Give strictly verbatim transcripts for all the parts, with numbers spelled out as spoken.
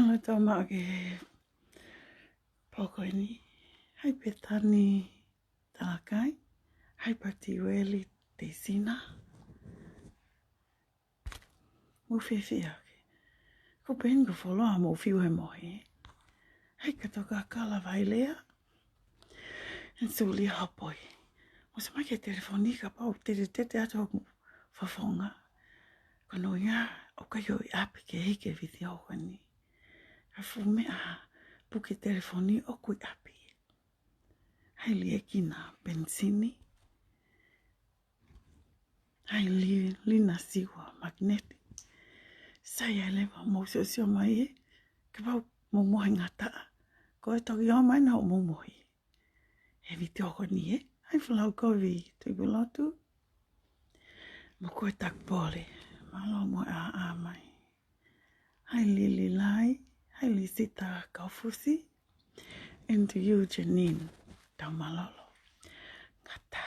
Mālō e tau maʻu ki he pō ko eni. Hai Petani Talakai. Hai Pati Ueli Teisina. Mou fiefia ʻaki. Ko Peni ko Foloa mo Fiu he mohe. Hai Katoka Kala Vailea. And Sulia Hopoi. Mou sio mai ki he telefoni kapau te te te atu hoku fofonga. Ko hono ʻuhinga ʻoku ʻikai ʻi ʻapi ke hiki e vitiō ko eni. Ka fuʻu meʻa puke telefoni ʻoku ʻi ʻapi. Hai Liekina Penisini. Hai Li-, Lina Siua Makineti. Sai ai leva mou siosio mai ē. Kapau mou mohe ngataʻa. Ko e toki ō mai na hoʻomou mohe. He vitiō ko eni ē. Hai Folau Kovi Tuipulotu. Mo koe Takpole. Mālō mo e ʻā mai. Hai Lili Lai. Hai Lisita Kaufusi. And to you, Janine Taumalolo. Ngata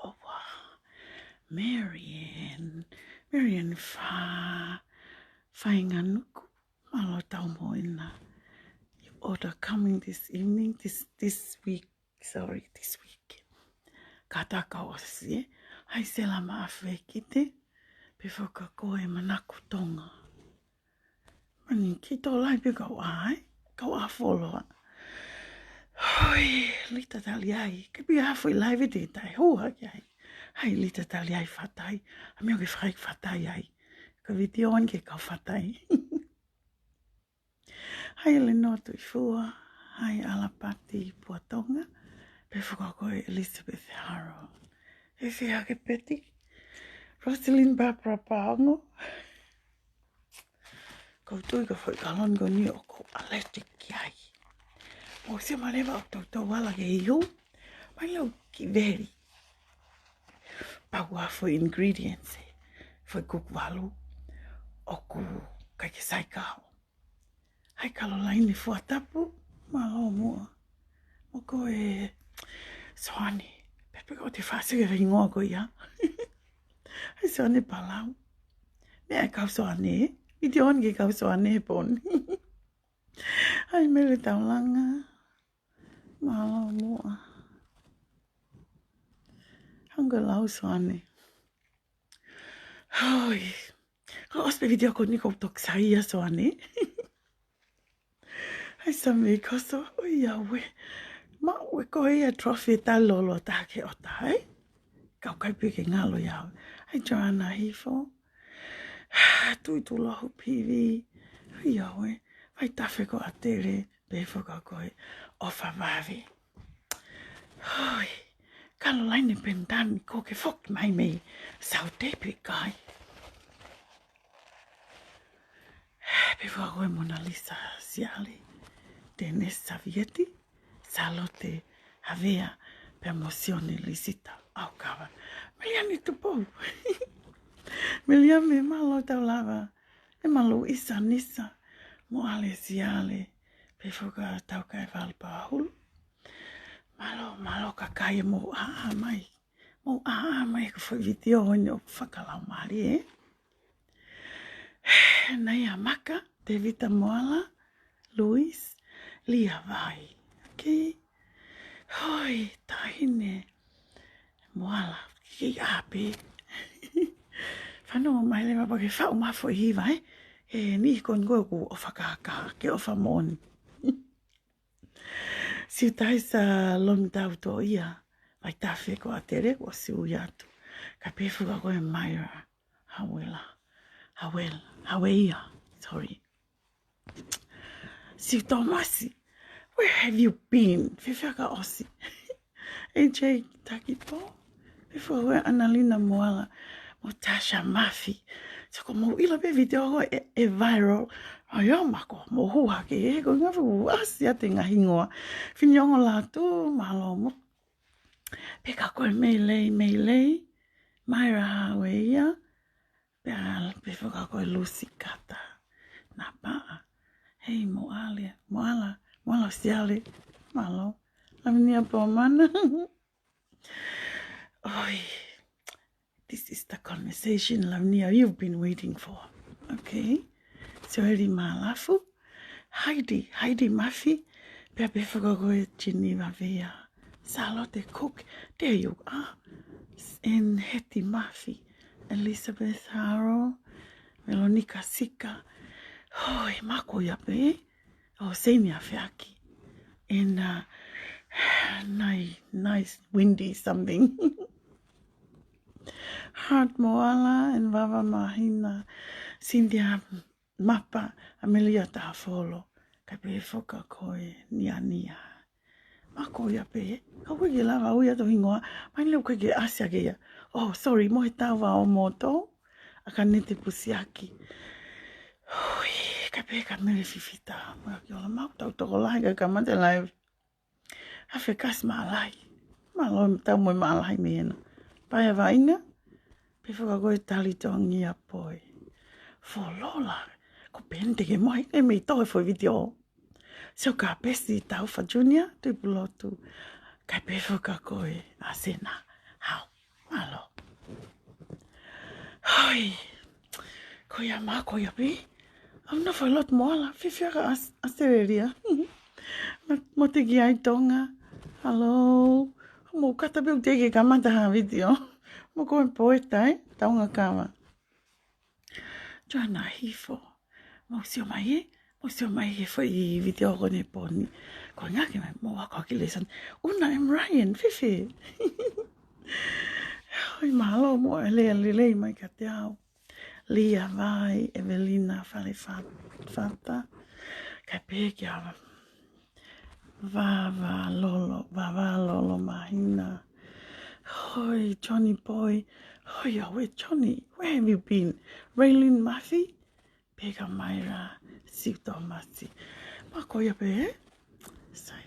ʻoua. Marian. Marian Fa. Fainganuku. Mālō tau moʻui na. Your order coming this evening, this, this week. Sorry, this week. Kātaki ʻosi ē. Hai Sela Maʻafe Kite. Pea foki ko e Manako Tonga. Mani ki tō live pē kau ʻā, ē? Kau ʻā Foloa. Hoi, Lita Taliai. Ke pia foʻi live te tai hou hake ai. Hai Lita Taliai fatai. A mio ke fai fatai ai. Ka vitiō ʻeni ke kau fatai. Hai Lenoa Tuifua. Hai Alapati Puatonga. Pea foki ko e Elizabeth Haro. He fea ke Peti. Rosalyn Barbara Paongo. Ko e tui ko e foʻi kaloni ko eni ʻoku ou allergic ki ai. Mou sio mai leva ʻoku toutou ala ke ihu. Mai leva ki veli. Pau ʻa e foʻi ingredients ē. Foʻi kuku valu. ʻOku ʻikai ke sai kau. Hai Kalolaine Fuatapu. Mālō muʻa. Mo koe Soane. Pea pē ko te fasi ke hingoa ko ia. Hai Soane Palau. Meʻa e kau Soane. Vitiō ʻeni ke kau Soane poni. Hai Mele Taulanga. Mālō muʻa. Hanga lau Soane. Hoi. Ko ʻosi pē vitiō ko eni kou toki sai ia Soane. Hai Sami Koso, ʻoi ʻauē. Maʻu ʻe koe ia trophy ʻe taha loloa taha ke ʻota ai. Kau kai pē ke ngalo ia. Hai Joanna Hifo. Tui Tulohu Pivi. ʻOi ʻauē. Vaitafe ko ʻAtele. Pea foki ko e ʻOfa Vave. Hoi. Kalolaine Penitani ko ke foki mai mei Saute pē kai. Pea foki ko e Mona Lisa Siale, Denise Savieti, Salote Havea, pea mo Sione Lisita ʻAukava. Meliani Tupou. Meliani mālō tau lava. ʻE mālō Isa Nisa, mo Ale Siale, pea foki tau kai Valpahulu. Mālō, mālō kakai mou ʻā mai. Mou ʻā mai ko e foʻi vitiō ʻeni ʻoku fakalaumālie ē. Naia Maka, Tevita Moala, Luis, Lia Vai. Okay. Hoi, Tahine Moala, ki ʻapi. Fanongo mai leva pea ke faʻu mai foʻi hiva ē. He niʻihi ko eni ʻoku ou fakakā, ke ʻofa moʻoni. Siutaisa Lomitau Toʻia, vaitafe ko ʻAtele, ʻosi ui atu. Ka pea foki ko e Maira, Hauela, Hauela, Haueia, sorry. Siu Tomasi, where have you been? Fefeka ʻosi. A J Takipo, pea foki ko e Analina Moala, mo Tasha Mafi. So ko mou ʻilo pē vitiō ko ē ʻe viral. ʻAi ʻo mako, mou hū hake, ē, ko e ngaahi fuʻu ʻasi ʻa e ngaahi hingoa. Finiongo Latu, mālō mo. Pea ka ko e Meilei, Meilei, Maira Haueia, pea, pea foki ko e Lucy Kata. Napaʻa. Hei, Moala, Moala, Moala Siale, mālō. Lavinia Pomana. Oi, this is the conversation, Lavinia, you've been waiting for. Okay. Soeli Malafu. Heidi, Heidi Mafi, pea pehē foki ko e Geneva Vea. Charlotte Cook, there you are. And Hetty Mafi, Elizabeth Haro, Veronica Sika. Hoi, mālō ia pē. Oh, Seini Afeaki. And uh, nice, nice windy something. Heart Moala and Vava Mahina, Cynthia Mapa, Amelia Tafolo, kae pehē foki ko e Niania. Mālō ia pē, ka ʻoku ʻikai ke lava ui atu hingoa, mai leu ke ke ʻasi ake ia. Oh, sorry, mo e tau va o moto, ʻa Kanete Pusiaki. Hui, kae pehē kia Mele Fifita, mo e ki ola mau tau tokolahi kae kamata live. Afe kasi mālahi. Mālō tau mo e mālahi mei hena. Pae vaʻinga, pehē foki ko e Tali Tongia Poi. Folola, ko Pente ke mohe, e mei toe foʻi vitiō. Sio ka pesi Taufa Junior, Tuipulotu. Kae pehē foki ko e Asena. Hau. Mālō. Hoi. Ko ia mālō, ko ia pē. ʻOku ou nofo ʻi Heart Moala, fiefia ka Aus-, Australia. Mo, mo te ki ai Tonga. Hello. Mo kata pē ʻoku teʻeki ke kamata ha vitiō. Mo ko e poeta, ē? Tonga kava. Joana Hifo. Mou sio mai ē, mou sio mai he foʻi vitiō ko eni he pō ni. Ko e ngaahi mai, mou ako ki he lēsoni. Una M Ryan, Fifi. Hoi, mālō mo e lea lelei mai kiate au. Lia Vai, Evelina Fale Fa-, Fata. Kae pehē kia Vava Lolo, Vava Lolo Mahina. Hoi, Johnny Boy. Hoi, ʻaue, Johnny, where have you been? Raylene Murphy, Pega Maira, Siu Tomasi. Mālō ia pē, ē? Sai.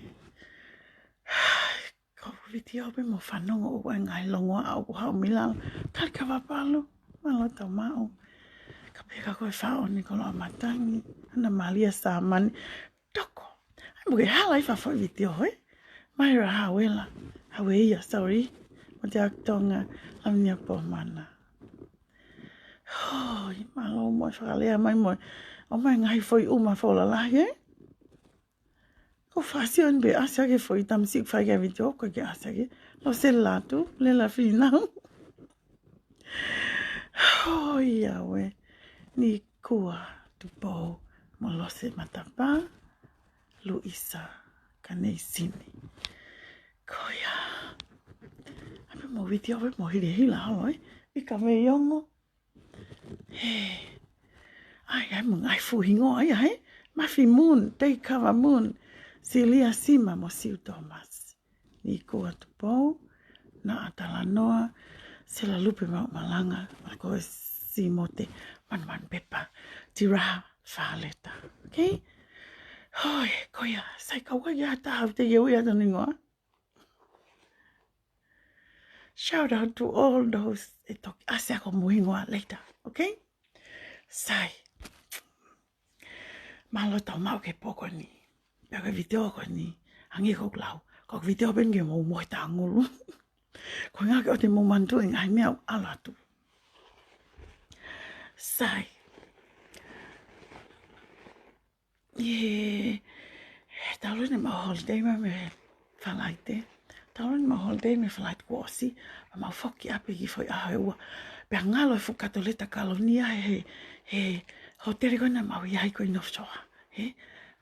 Ko e vitiō pē mo fanongo ʻoku ʻi ai e ngaahi longoaʻa ʻoku haʻu mei lalo. Tali Kavapalu, mālō tau maʻu. Kae pehē kia Faʻo Nikolaʻa Matangi, Ana Malia Samani. Toko. Ai, mo ke hala ʻi he foʻi vitiō, ē? Maira Hauela, Haueia, sorry. Mo te Akitonga, Lavinia Pomana. Hoi, mālō mo e fakalea mai mo e. ʻOmai ngaahi foʻi uma fakalalahi, ē? Ko e fāsio eni pē ʻasi ake foʻi tamasiʻi fai ki he vitiō, ko e ke ʻasi ake. Losela atu, Lela Finau. Hoi ʻaue, Nikua Tupou, mo Lose Matapā, Luisa Kaneisini. Ko ia. ʻAi pē mo e vitiō pē mo hilahila holo, ē? ʻIka mei ongo. He. ʻAi, ʻai mo e ngaahi fuʻu hingoa ia, ē? Mafi Moon, Teikava Moon, Silia Sima mo Siu Thomas. Nikua Tupou, Naʻa Talanoa, Sela Lupe Mauʻumalanga, Makoe Simote, Manumanu Pepa, Tiraha Faleta. Okay? Hoi, ko ia, sai kau ai ʻa e taha, te ia ui atu hingoa. Shout out to all those e toki ʻasi ʻaki hoʻomou hingoa later, okay? Sai. Mālō tau maʻu ki he pō ko eni. Pea ko e vitiō ko eni, hangē ko ʻeku lau, ko e vitiō pē eni ke mou mohe tāngulu. Ko e ngaahi ʻoku te mou manatuʻi e ngaahi meʻa ʻoku ʻalu atu. Sai. ʻIo, talu eni ʻemau holiday mai mei Falaite. Talu eni ʻemau holiday mei Falaite kuo ʻosi, pea mau foki ʻapi ki he foʻi ʻaho ʻe ua. Pea ngalo e fuʻu kato leta kaloni ia he, he, he hōtele ko ena ʻoku mau ʻi ai ko ē ʻi North Shore. He,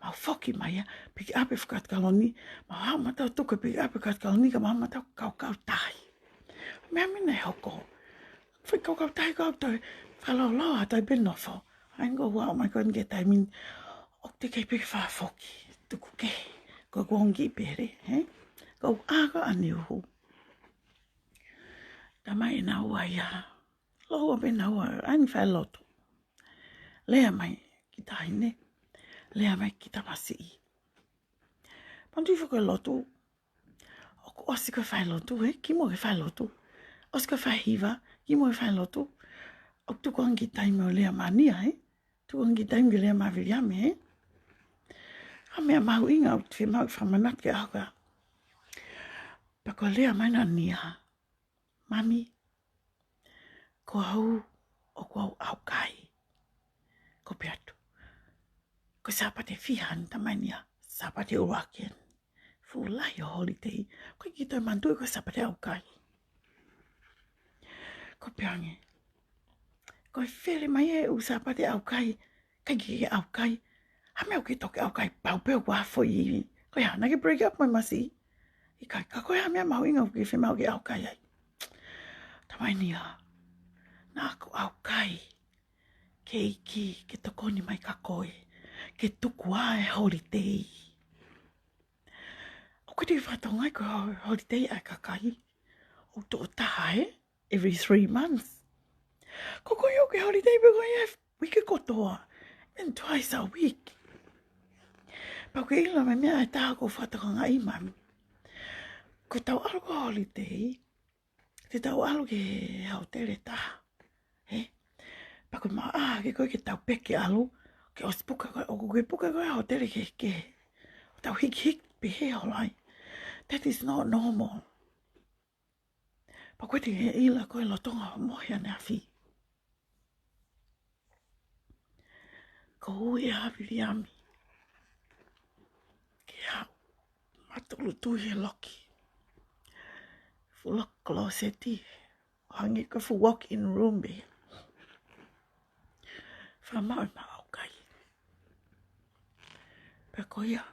mau foki mai ia, pick up e fuʻu kato kaloni, mau haʻu ʻo mau tuku e pick up e kato kaloni, ka mau haʻu ʻo mau kaukau tahi. Meʻa mei heni ʻe hoko. Foʻi kaukau tahi, kaukau tahi, fakalōloa, tahi pē nofo. ʻAi ko ʻeku ʻomai ko eni ki he taimi ni, ʻoku teʻeki ai pē ke fakafoki, tuku kehe, ko ʻeku ongo kiʻi pele, he? Ko ʻeku ʻā ko ē ʻaneuhu. Talamai ʻe naua ia, lōua pē naua, ʻai eni fai lotu. Lea mai ki taʻahine, lea mai ki tamasiʻi. Pea u tui foki e lotu, ʻoku ʻosi ko ē fai lotu, ē, kimuʻa ke fai lotu. ʻOsi ko ē fai hiva, kimuʻa ke fai lotu. ʻOku tuku ange kiʻi taimi ʻo lea maʻa Nia, ē. Tuku ange kiʻi taimi ke lea maʻa Viliami, ē. ʻA e meʻa mahuʻinga ʻoku fiemaʻu ke fakamanatu ki he ʻaho ko ē. Pea ko e lea mai ʻa Nia. Mami, ko au, ʻoku ou ʻaukai. Ko pē atu. Ko e Sāpate fiha ʻeni, tamai ni ia, Sāpate ʻuluaki ʻeni. Fuʻu lahi ʻo e holiday. ʻOku ʻikai ke toe manatuʻi ko e Sāpate ʻaukai. Ko e pehē ange, ko e fele mai e ʻū Sāpate ʻaukai, ʻikai ke ʻaukai. Hā e meʻa ʻoku ke toki ʻaukai, pau pē ʻoku ʻafo ʻi. Ko e hā, naʻa ke break up mo e masiʻi? ʻIkai. Ka ko e hā e meʻa mahuʻinga ʻoku ke fiemaʻu ke ʻaukai ai? Tamai ni ia, naʻa ku ʻaukai ke ʻEiki ke tokoni mai kia koe ke tuku ā e holiday. ʻOku te fakatokangaʻi ko e holiday ʻa e kakai ʻoku tuʻo taha, ē? Every three months. Ko koe ʻoku ke holiday pē koe e uike kotoa, and twice a week. Pea ʻoku ke ʻilo mai e meʻa ʻe taha ʻoku ou fakatokangaʻi mai. Ko ʻetau ʻalu ko e holiday, te tau ʻalu ki he hōtele ʻe taha, ē? Pea ko e maʻa ke koe ke tau peke ʻalu, ke ʻosi puka koe, ʻoku ke puka koe e hōtele kehekehe. ʻO tau hikihiki pehē holo ai. That is not normal. Pea ko e te ʻilo ko e lolotonga mohe ʻaneafi, ko e ui ʻa Viliami ke haʻu, matulu tui he loki, fuʻu loki closet, ʻo hangē ko e fuʻu walk-in room pē. Fakamaʻu ʻema ʻaukai. Pea ko ia,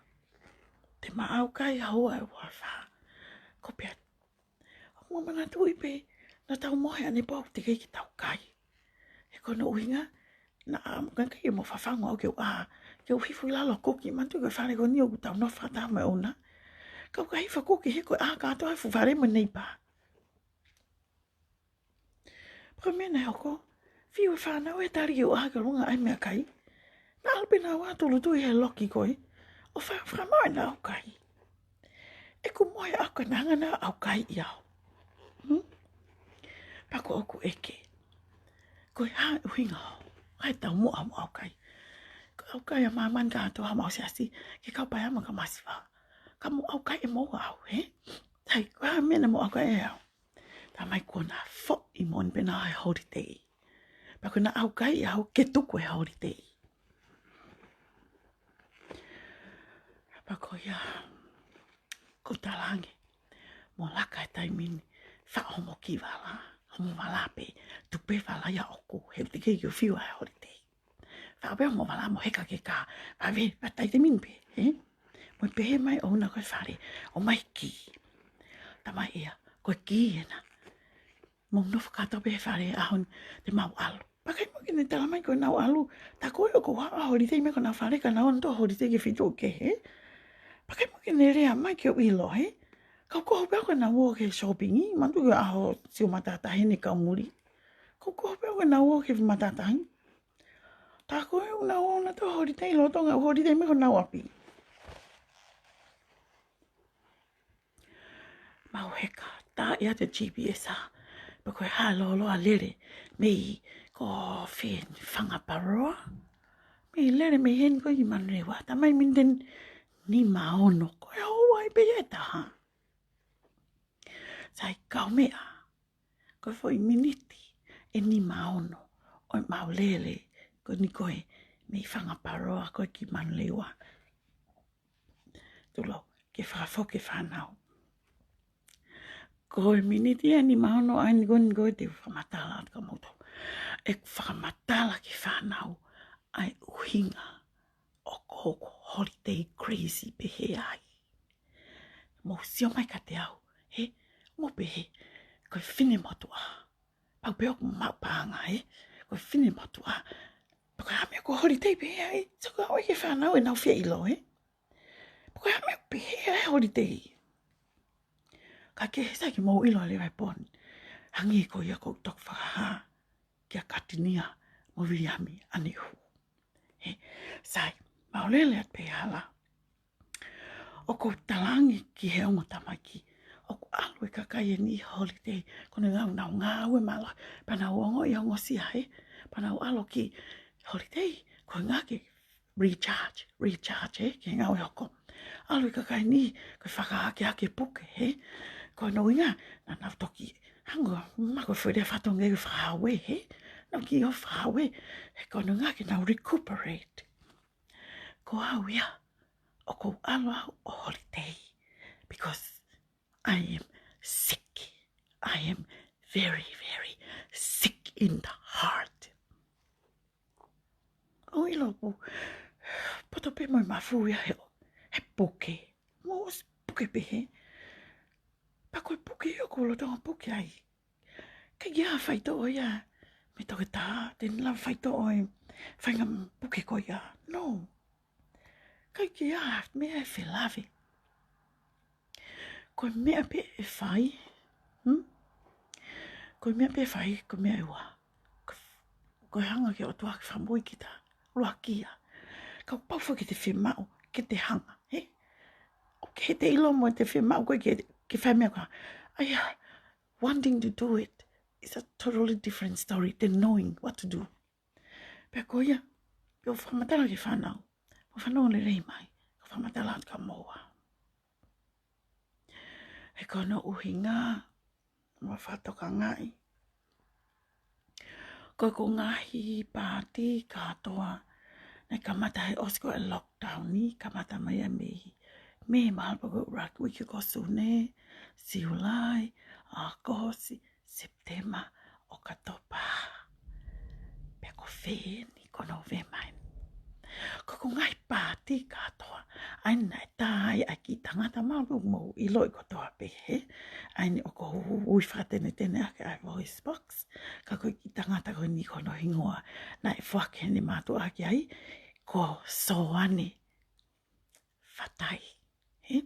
te ma ʻaukai houa ʻe ua fā. Ko e pehē, ʻoku ma manatuʻi pē, naʻa tau mohe ʻanepō teʻeki ai ke tau kai. He ko hono ʻuhinga, naʻa ma kai ke mo fafangu au ke u ʻā, ke u hifo ʻi lalo kuki, manatuʻi ko e fale ko eni ʻoku tau nofo fakataha mo e ʻouna. Kau ka hifo kuki he ko e ʻā kātoa he fuʻu fale mo e neighbor. Pea ko e meʻa naʻe hoko, fiu e fānau ʻo tali ke u ʻā ki ʻolunga ʻai meʻakai. Naʻa ʻalu pē naua ʻo tulu tui he loki ko ē, ʻo fa-, fakamaʻu ʻena ʻaukai. ʻEku mohe ʻaʻaku ka naʻa na ʻaukai ʻi au. Hmm? Pea ko ʻeku ʻeke, ko e hā e ʻuhinga ʻo e taumuʻa hoʻomo ʻaukai? Ko e ʻaukai ʻa māmani kātoa, homau siasi, ke kau paea mo e kau masiva. Ka mo ʻaukai ʻe moua au, hē? Sai, ko e hā e meʻa naʻa mo ʻaukai ʻe au? Talamai kuo na foʻi moʻoni pē naua he holiday. Pea ko ʻena ʻaukai ʻe au ke tuku e holiday. Pea ko ia, ʻoku ou talaange, mo laka he taimi ni, faʻo homo kiʻi vala, homo vala pē, tuku pē vala ia ʻoʻoku, he teʻeki ke u fiu ʻa e holiday. Faʻo pē homo vala mo heka ki he kā, pea vave, pea taimi ni pē, ē? Mo pehē mai ʻouna ko e fale, ʻomai kī. Talamai ia, ko e kī ena. Mou nofo kātoa pē he fale he ʻaho ni, te mau ʻalu. Pea ʻikai mo ke ne talamai ko ʻenau ʻalu, tā ko ē ʻoku ou haʻu ʻo holiday mai ki honau fale, ka nau ō nautolu ʻo holiday ki he feituʻu kehe. Pea ʻikai mo ke ne lea mai ke u ʻilo, hē? Kau koho pē au ke nau ō ki he shopping, manatuʻi ko e ʻaho Sio Matātahi ʻeni kau muli. Kau koho pē au ke nau ō ki he matātahi. Tā ko ē ʻoku nau ō nautolu ʻo holiday lolotonga ʻeku holiday mai ki honau ʻapi. Mau heka, tā ia te G P S ā, pea ko e hā e lōloa lele mei, ko fē ʻeni, Fanga Paroa? Mei lele mei heni ko ē ki Manurewa, talamai miniti ʻe nima ono, ko e houa ia pē ia ʻe taha. Sai, kaumeʻa, ko e foʻi miniti ʻe nima ono ʻo ʻemau lele ko eni ko ē mei Fanga Paroa ko ē ki Manurewa. Tulou, ke fakafoki e fānau. Ko e miniti ʻe nima ono ʻeni ko eni ko ē te u fakamatala atu kia moutolu. ʻE fakamatala ki he fānau ʻa e ʻuhinga ʻoku ou holiday crazy pehē ai. Mou sio mai kiate au, hē, mou pehē, ko e finemotuʻa. Pau pē ʻoku maʻu paʻanga, hē, ko e finemotuʻa. Pea ko e hā e meʻa ʻoku ou holiday pehē ai, so ka ʻoku ʻikai ke fānau ʻenau fie ʻilo, hē? Pea ko e hā e meʻa ʻoku pehē ai e holiday? Ka ke he sai ke mou ʻilo leva e poini. Hangē ko ia ʻoku ou toki fakahā kia Katinia mo Viliami ʻaneuhu. Hē, sai, mau lele atu pē hala. ʻOku ou talaange ki he ongo tamaiki, ʻoku ʻalu e kakai ʻe niʻihi holiday, ko ʻenau ngāue mālohi, pea nau ongoʻi e ongosia, hē, pea nau ʻalu ki holiday, ko e ʻuhinga ke recharge, recharge, hē, ki he ngāue hoko. ʻAlu e kakai ʻe niʻihi, ko e fakahākeake puke, hē, ko hono ʻuhinga, naʻa nau toki, hangē ko e, ma ko e foʻi lea fakatonga ko e fakahāue, hē, nau kiʻi ō fakahāue, he ko hono ʻuhinga ke nau recuperate. Ko au ia, ʻoku ou ʻalu au ʻo holiday because I am sick. I am very, very sick in the heart. ʻOku ou ʻilo pē, poto pē mo e mafu ia he, he puke. Mo ʻosi puke pē he. Pea ko e puke ʻoku ou lolotonga puke ai. ʻIkai ke ʻi ai ha faitoʻo ia mei he toketā, te ne lava faitoʻo e faʻahinga puke ko ia. No. ʻIkai ke ʻi ai ha meʻa ʻe felave. Ko e meʻa pē ʻe fai. Hmm? Ko e meʻa pē ʻe fai, ko e meʻa ʻe ua. Ko, ko e hanga ki he ʻOtua ke fakamoʻui kita. Ua kia. Kapau foki te fiemaʻu ke te hanga, he? ʻOku ʻikai te ʻilo mo te fiemaʻu ko ē ke, ke fai meʻa ko ā. ʻA ia, wanting to do it is a totally different story than knowing what to do. Pea ko ia, pea u fakamatala ki he fānau. Mo fanongo lelei mai, ka u fakamatala atu kia moua. He ko hono ʻuhinga, mo fakatokangaʻi, ko ʻeku ngaahi pāti kātoa, naʻe kamata he ʻosi ko ē lockdown ni, kamata mai ia mei, mei Māʻalu pea ko e ʻuluaki uike ko Sune, Siulai, ʻAokosi, Sepitema, ʻOkatopa, pea ko fē eni, ko Nōvema eni. Ko ʻeku ngaahi pāti kātoa, ʻa ia naʻe tā ai ʻa e kiʻi tangata, mahalo ʻoku mou ʻiloʻi kotoa pē he, ʻa ia ʻoku ou ui fakatenetene ʻaki ʻa e voice box, ka ko e kiʻi tangata ko eni ko hono hingoa naʻe foaki heʻene mātuʻa ki ai, ko Soane Fatai. He?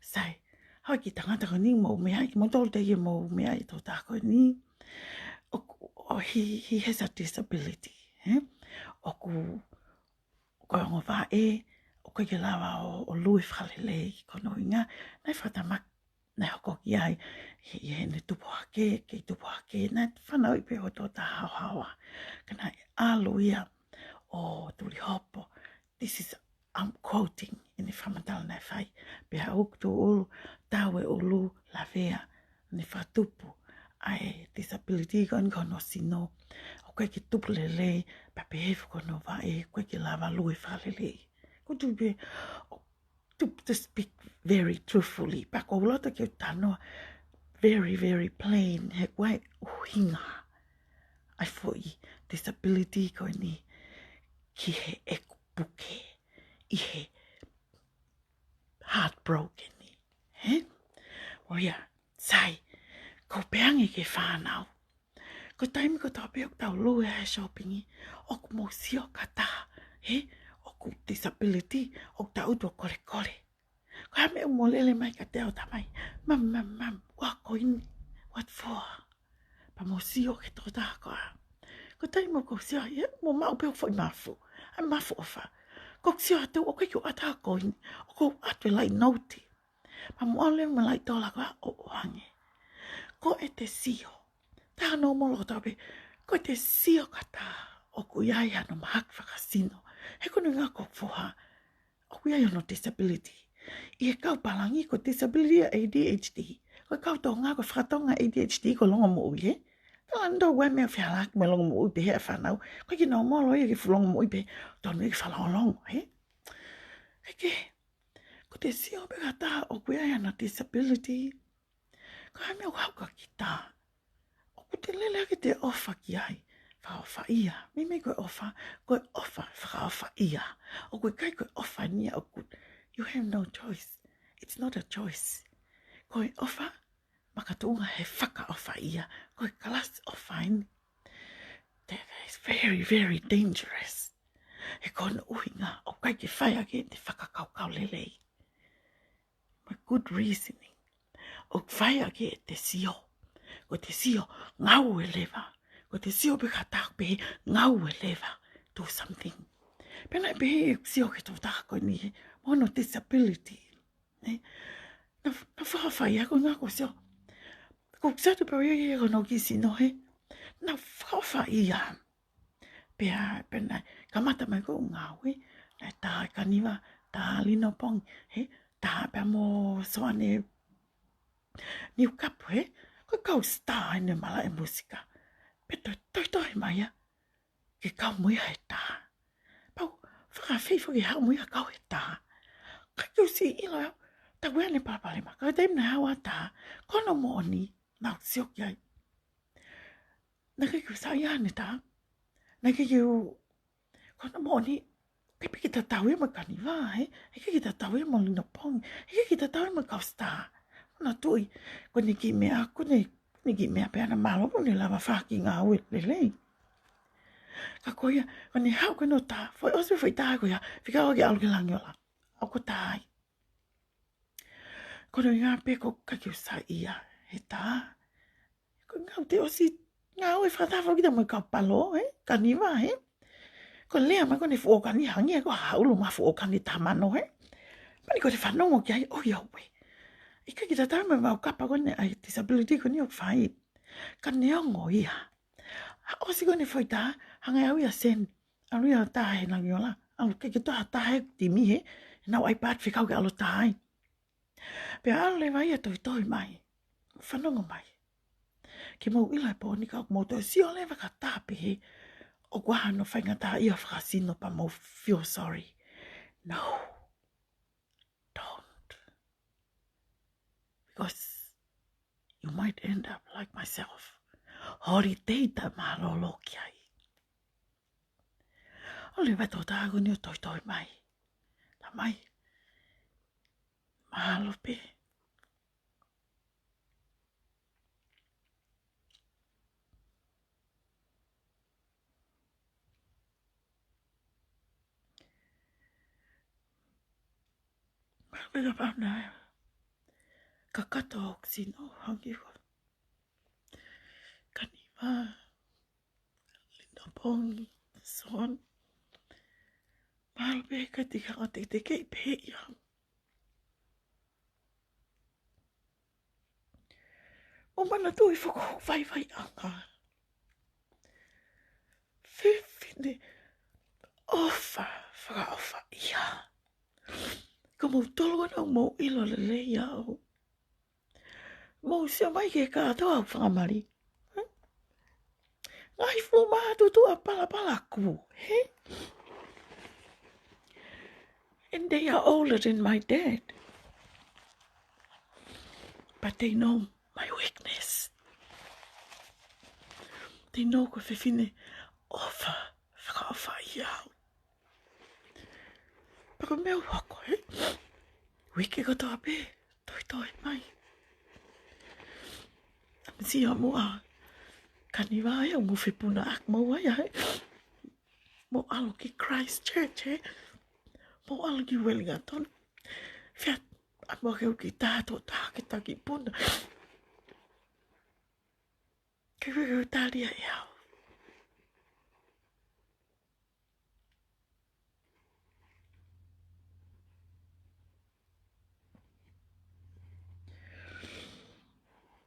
Sai, haʻu e kiʻi tangata ko eni mou meaʻi, kimoutolu teʻeki ke mou meaʻi e tokotaha ko eni. ʻOku, ʻo he, he has a disability. He? ʻOku, ko e ongo vaʻe, ʻoku ʻikai ke lava ʻo, ʻo lue fakalelei, ko hono ʻuhinga naʻe fakatamaki, naʻe hoko ki ai, he, he ʻene tupu hake, kei tupu hake, naʻe fanauʻi pē ʻo tokotaha haohaoa. Ka naʻe ʻalu ia ʻo tulihopo. This is, I'm quoting, ʻene fakamatala naʻe fai. Pea ʻoku tuʻulu, tau e ʻulu, lavea, ne fakatupu ʻa e disability ko eni ko hono sino. ʻOku ʻikai ke tupu lelei, pea pehē foki ko hono vaʻe, ʻoku ʻikai ke lava lue fakalelei. Ko e tuʻu pē, ʻo, to, to speak very truthfully, pea ʻoku ou loto ke u talanoa very, very plain, he ko e ʻuhinga ʻa e foʻi disability ko eni ki heʻeku puke, ʻi he heartbroken ni. He? ʻO ia, sai, ko u pehē ange ki he fānau. Ko e taimi kotoa pē ʻoku tau lue ai he shopping, ʻoku mou sio ki ha taha, he? ʻOku disability, ʻoku tangutu ʻo kolekole. Ko e hā e meʻa ʻoku mou lele mai kiate au, tamai? Mum, mum, mum, ʻoku ʻi ai e koini, what for? Pea mou sio ki he tokotaha ko ā. Ko e taimi ʻoku ou sio ai, he ʻoku mou maʻu pē hoku foʻi mafu. ʻA e mafu ʻofa. ʻOku ou sio atu, ʻoku ʻikai ke u ʻoatu ha koini, ʻoku ou ʻoatu e laʻi nouti. Pea mou ʻalu leva mo e laʻi tola ko ā ʻo ʻoange. Ko ʻete sio, tā nōmolo kotoa pē, ko ʻete sio ki ha taha ʻoku ʻi ai hano mahaki fakasino, he ko hono ʻuhinga ko hoku foha ʻoku ʻi ai hono disability. ʻI he kau pālangi ko e disability ʻa e A D H D. Ko e kau Tonga ko e fakatonga A D H D ko e longomoʻui, he? Tala ʻe nautolu ʻoku ʻi ai e meʻa fehālaaki mo e longomoʻui pehē ʻa e fānau. ʻOku ʻikai ke nōmolo ia ke fuʻu longomoʻui pē, tonu ia ke fakalongolongo, he? He ko ʻete sio pē ki ha taha ʻoku ʻi ai hano disability, ko e hā e meʻa ʻoku haʻu kia kita? ʻOku te lele hake ʻete ʻofa ki ai, fakaʻofaʻia. Meimei ko e ʻofa, ko e ʻofa fakaʻofaʻia. ʻOku ʻikai ko e ʻofa eni ia ʻoku, you have no choice. It's not a choice. Ko e ʻofa makatuʻunga he fakaʻofaʻia. Ko e kalasi ʻofa eni. That is very, very dangerous. He ko hono ʻuhinga ʻoku ʻikai ke fai ʻaki ʻete fakakaukau lelei mo e good reasoning. ʻOku fai ʻaki ʻete sio. Ko ʻete sio, ngāue leva. Ko ʻete sio pē ki ha taha pē, ngāue leva. Do something. Pea naʻe pehē ʻeku sio ki he tokotaha ko eni, he, mo hono disability. Ne? Naʻá ku, naʻá ku fakaʻofaʻia, ko e ʻuhinga ko e sio. Ko e sio atu pē au ia ki hono kiʻi sino, he? Naʻá ku fakaʻofaʻia. Pea, pea naʻe kamata mai ko ʻeku ngāue, naʻe tā e kaniva, tā Lino Pongi, he, tā pea mo Soane Niukapu, he, ko e kau star ʻene malaʻe mūsika. Pea toe, toe, toe mai ia ke kau mo ia he tā. Pea u fakafeʻiloaki foki haʻu mo ia kau he tā. ʻIkai ke u siʻi ʻilo au, tau ʻi ai ʻene palopalema. Ka ko e taimi naʻe haʻu ai e tā, ko hono moʻoni, naʻa ku sio ki ai. Naʻe ʻikai ke u saiʻia ʻene tā. Naʻe ʻikai ke u, ko hono moʻoni, ʻikai pē ke tatau ia mo e Kaniva, ē? ʻIkai ke tatau ia mo Linopongi. ʻIkai ke tatau ia mo e kau Star. Ko hono tui, ko ʻene kiʻi meʻa, ko ʻene, ʻene kiʻi meʻa pē ʻana, mālō pē ʻene lava faki ngāue lelei. Ka ko ia, ko ʻene haʻu ko ē hono tā, foʻi ʻosi foʻi tā ko ia, fika ʻo ke ʻalu ki Langiola. ʻOku tā ai. Ko hono ʻuhinga pē ʻoku ʻikai ke u saiʻia he tā. Ko e ngāue te ʻosi ngāue fakataha foki kita mo e kau Palo, ē? Kaniva, ē? Ko e lea mai ko ʻene fuʻu ʻōkani hangē ko ha ʻulu mo ha fuʻu ʻōkani tamano, ē? Pani ko ʻene fanongo ki ai, ʻoiauē. ʻIkai ke tatau mo e mau kapa ko ʻene ʻai disability ko ʻene ʻoku fai. Ka neongo ia. Haʻu ʻosi ko ʻene foʻi tā, hanga ʻe au ia Sen. ʻAlu ia tā he Langiola. ʻAlu ke ke tā he timi he. Nau iPad fekau ke ʻalu tā ai. Pea ʻalu leva ia tohitohi mai. Fanongo mai. Ke mou ʻilo e pō ni ka mou toe sio leva ka tā pē he. ʻOku ʻi ai hano faingataʻaʻia fakasino pea mou feel sorry. No. Don't. Because you might end up like myself. Holiday ta mālōlō ki ai. ʻAlu leva e tokotaha ko eni ʻo tohitohi mai. Tā mai. Mahalo pē. Mahalo pē ka pau naʻe kakato hoku sino hangē ko Kaniva, Linopongi, Son. Mahalo pē ka tika ngā teketekeʻi pē ia. Mou manatuʻi foki hoku vaivaiʻanga. Fefine ʻofa fakaʻofaʻia. Ko moutolu ʻoku mou ʻilo lelei au. Mou sio mai ki he kātoa ʻoku fakamali. Ngaahi fuʻu mātuʻa palapala kū, hē? And they are older than my dad. But they know my weakness. They know ko e fefine ʻofa fakaʻofaʻia au. Pea ko e meʻa ʻoku hoko, ē? Uike kotoa pē, tohitohi mai. ʻAmisi ʻa muʻa. Kaniva ia, mou fepunaʻaki maua ia, ē? Mou ʻalu ki Christchurch, ē? Mou ʻalu ki Wellington. Fea, ʻa muʻa ke u kiʻi tā tokotaha ke taki puna. Ke u, ke u tali ai au.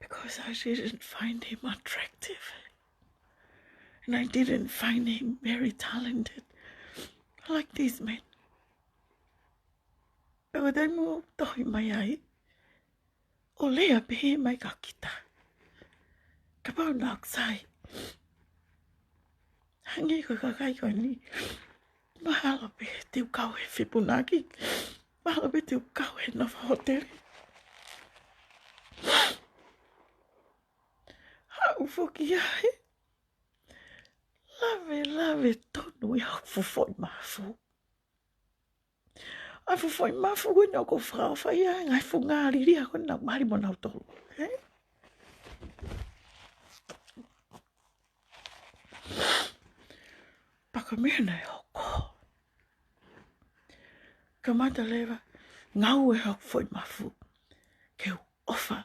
Because I didn't find him attractive. And I didn't find him very talented. I like these men. Pea ko e taimi ʻoku tohi mai ai, ʻo lea pehē mai kia kita. Kapau naʻa ku sai. Hangē ko e kakai ko eni. Mahalo pē te u kau he fepunaʻaki. Mahalo pē te u kau he nofo hōtele. Haʻu foki ia he. Lave, lave tonu ia hoku fuʻu foʻi mafu. ʻA e fuʻu foʻi mafu ko eni ʻoku ou fakaʻofaʻia ai, ngaahi fuʻu ngālilia ko eni naʻa ku mali mo nautolu. Ē? Pea ko e meʻa naʻe hoko. Kamata leva, ngāue hoku foʻi mafu. Ke u ʻofa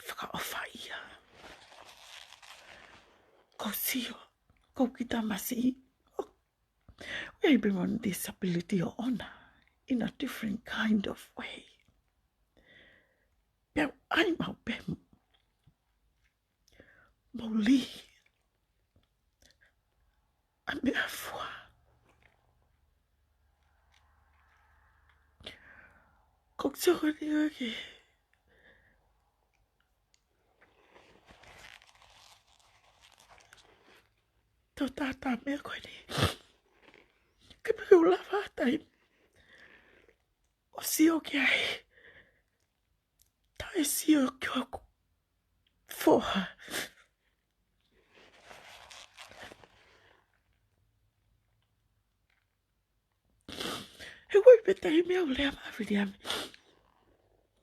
fakaʻofaʻia. Ko e sio, ko e kiʻi tamasiʻi. We are even on disability or honor in a different kind of way. Pea ʻai mau pē mou lī ʻa e meʻafua. Ko e sio ko eni ʻoku tō tātā meʻa ko eni. Ke pē Ke u lava taimi ʻo sio ki ai, taʻe sio ki hoku foha. He ʻoku ʻi ai pē taimi ʻoku lea mai Viliami,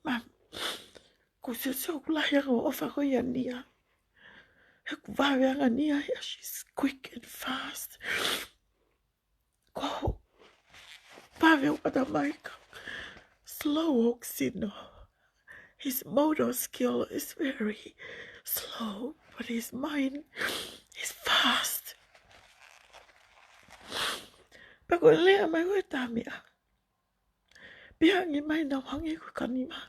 Mum, ʻoku ou sio ʻoku lahi ange hoʻo ʻofa ko ia ʻia Nia. He ʻoku vave ange ʻia Nia ia, she's quick and fast. Ko hoʻo vave ʻo ʻatamai ka slow hoku sino. His motor skill is very slow, but his mind is fast. Pea ko e lea mai ko e tā meʻa, pehē ange mai naʻa ku hangē ko e kaniva.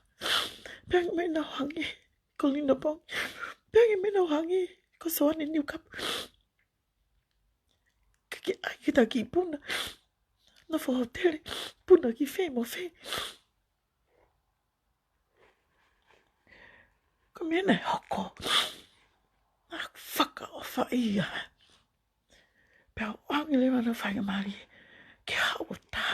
Pehē ange mai naʻa ku hangē ko Lino Pongi. Pehē ange mai naʻa ku hangē ko Soane Niukapu. Ke ke ʻai ke taki puna. Nofo hotele, puna ki fē mo fē. Ko e meʻa naʻe hoko, naʻa ku fakaʻofaʻia. Pea u ʻange leva ʻa e faingamālie ke haʻu ʻo tā.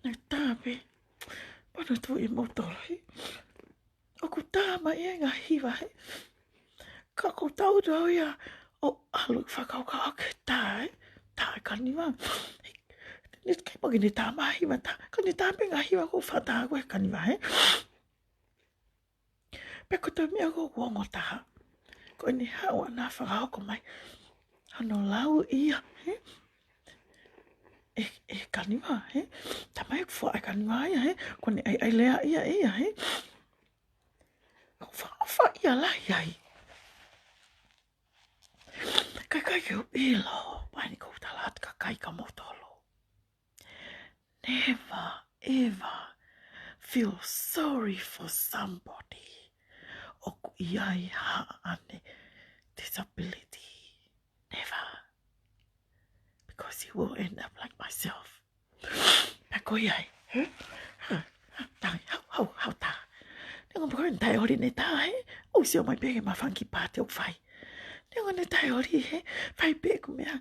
Naʻe tā pē, pea naʻe tuʻu ʻi moutolu, he ʻoku tā mai e ngaahi hiva, he ka ʻoku ou tau tau ia ʻo ʻalu ʻo fakakaukau ʻoku ke tā, he tā e kaniva. He, ne kei mo ke ne tā mai hiva tā, ka ne tā pē ngaahi hiva ʻoku fakatā ko e kaniva, he. Pea ko e toe meʻa ʻoku ou ongo taha, ko ʻene haʻu ʻana fakahoko mai hono lau ia, he? ʻE, ʻe kaniva, he? Tā mai ʻoku fuaʻa e kaniva ia, he? Ko ʻene ʻai, ʻai lea ia, ia, he? ʻOku fa-, ʻoku fakaʻofaʻia lahi ai. Kakai ke u ʻilo, pea ʻi heʻeku tala atu kakai kia moutolu, never ever feel sorry for somebody ʻoku ʻi ai haʻane disability. Never. Because you will end up like myself. Pea ko ia ai, he? Ha, ha, tangi, hau, hau, hau tā. Neongo pē ko e taʻeʻoli ne tā, he? ʻOku sio mai pē ke ma fanga kiʻi pāti ʻoku fai. Neongo ne taʻeʻoli, he? Fai pē ʻeku meʻa.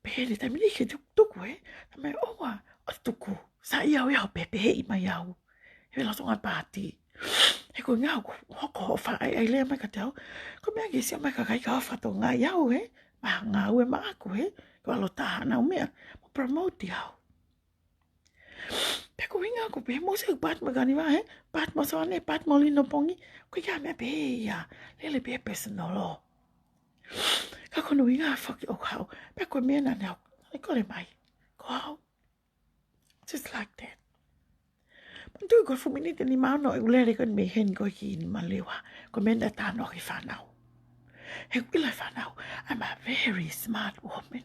Pehē ne taimi ni ke tuku, tuku, he? Tā mai ʻoua ʻo tuku. Sai au ia ʻo pehē pē he ʻi mai au he lolotonga pāti. He ko e ʻuhinga ʻoku hoko hoʻo fakaʻaiʻai lea mai kiate au, ko e meʻa ke sio mai kakai ka ʻofa tō ngai au, he? Maʻa e ngāue maʻaku, he? Ko e ʻalu ʻo tā haʻanau meʻa mo promote au. Pea ko e ʻuhinga ʻoku pehē mo se pāti mo e kaniva, he? Pāti mo Soane, pāti mo Lino Pongi, ko e ʻuhinga meʻa pē ia, lele pē personal. Ka ko hono ʻuhinga foki ʻoku haʻu, pea ko e meʻa naʻa ne haʻu, ʻai kole mai, ko au. Just like that. Manatuʻi ko e fuʻu miniti ʻe nima ono ʻeku lele ko eni mei heni ko ē ki Nuʻu Malewa, ko e meʻa naʻe tā noa ki he fānau. He ʻoku ʻilo e fānau, I'm a very smart woman.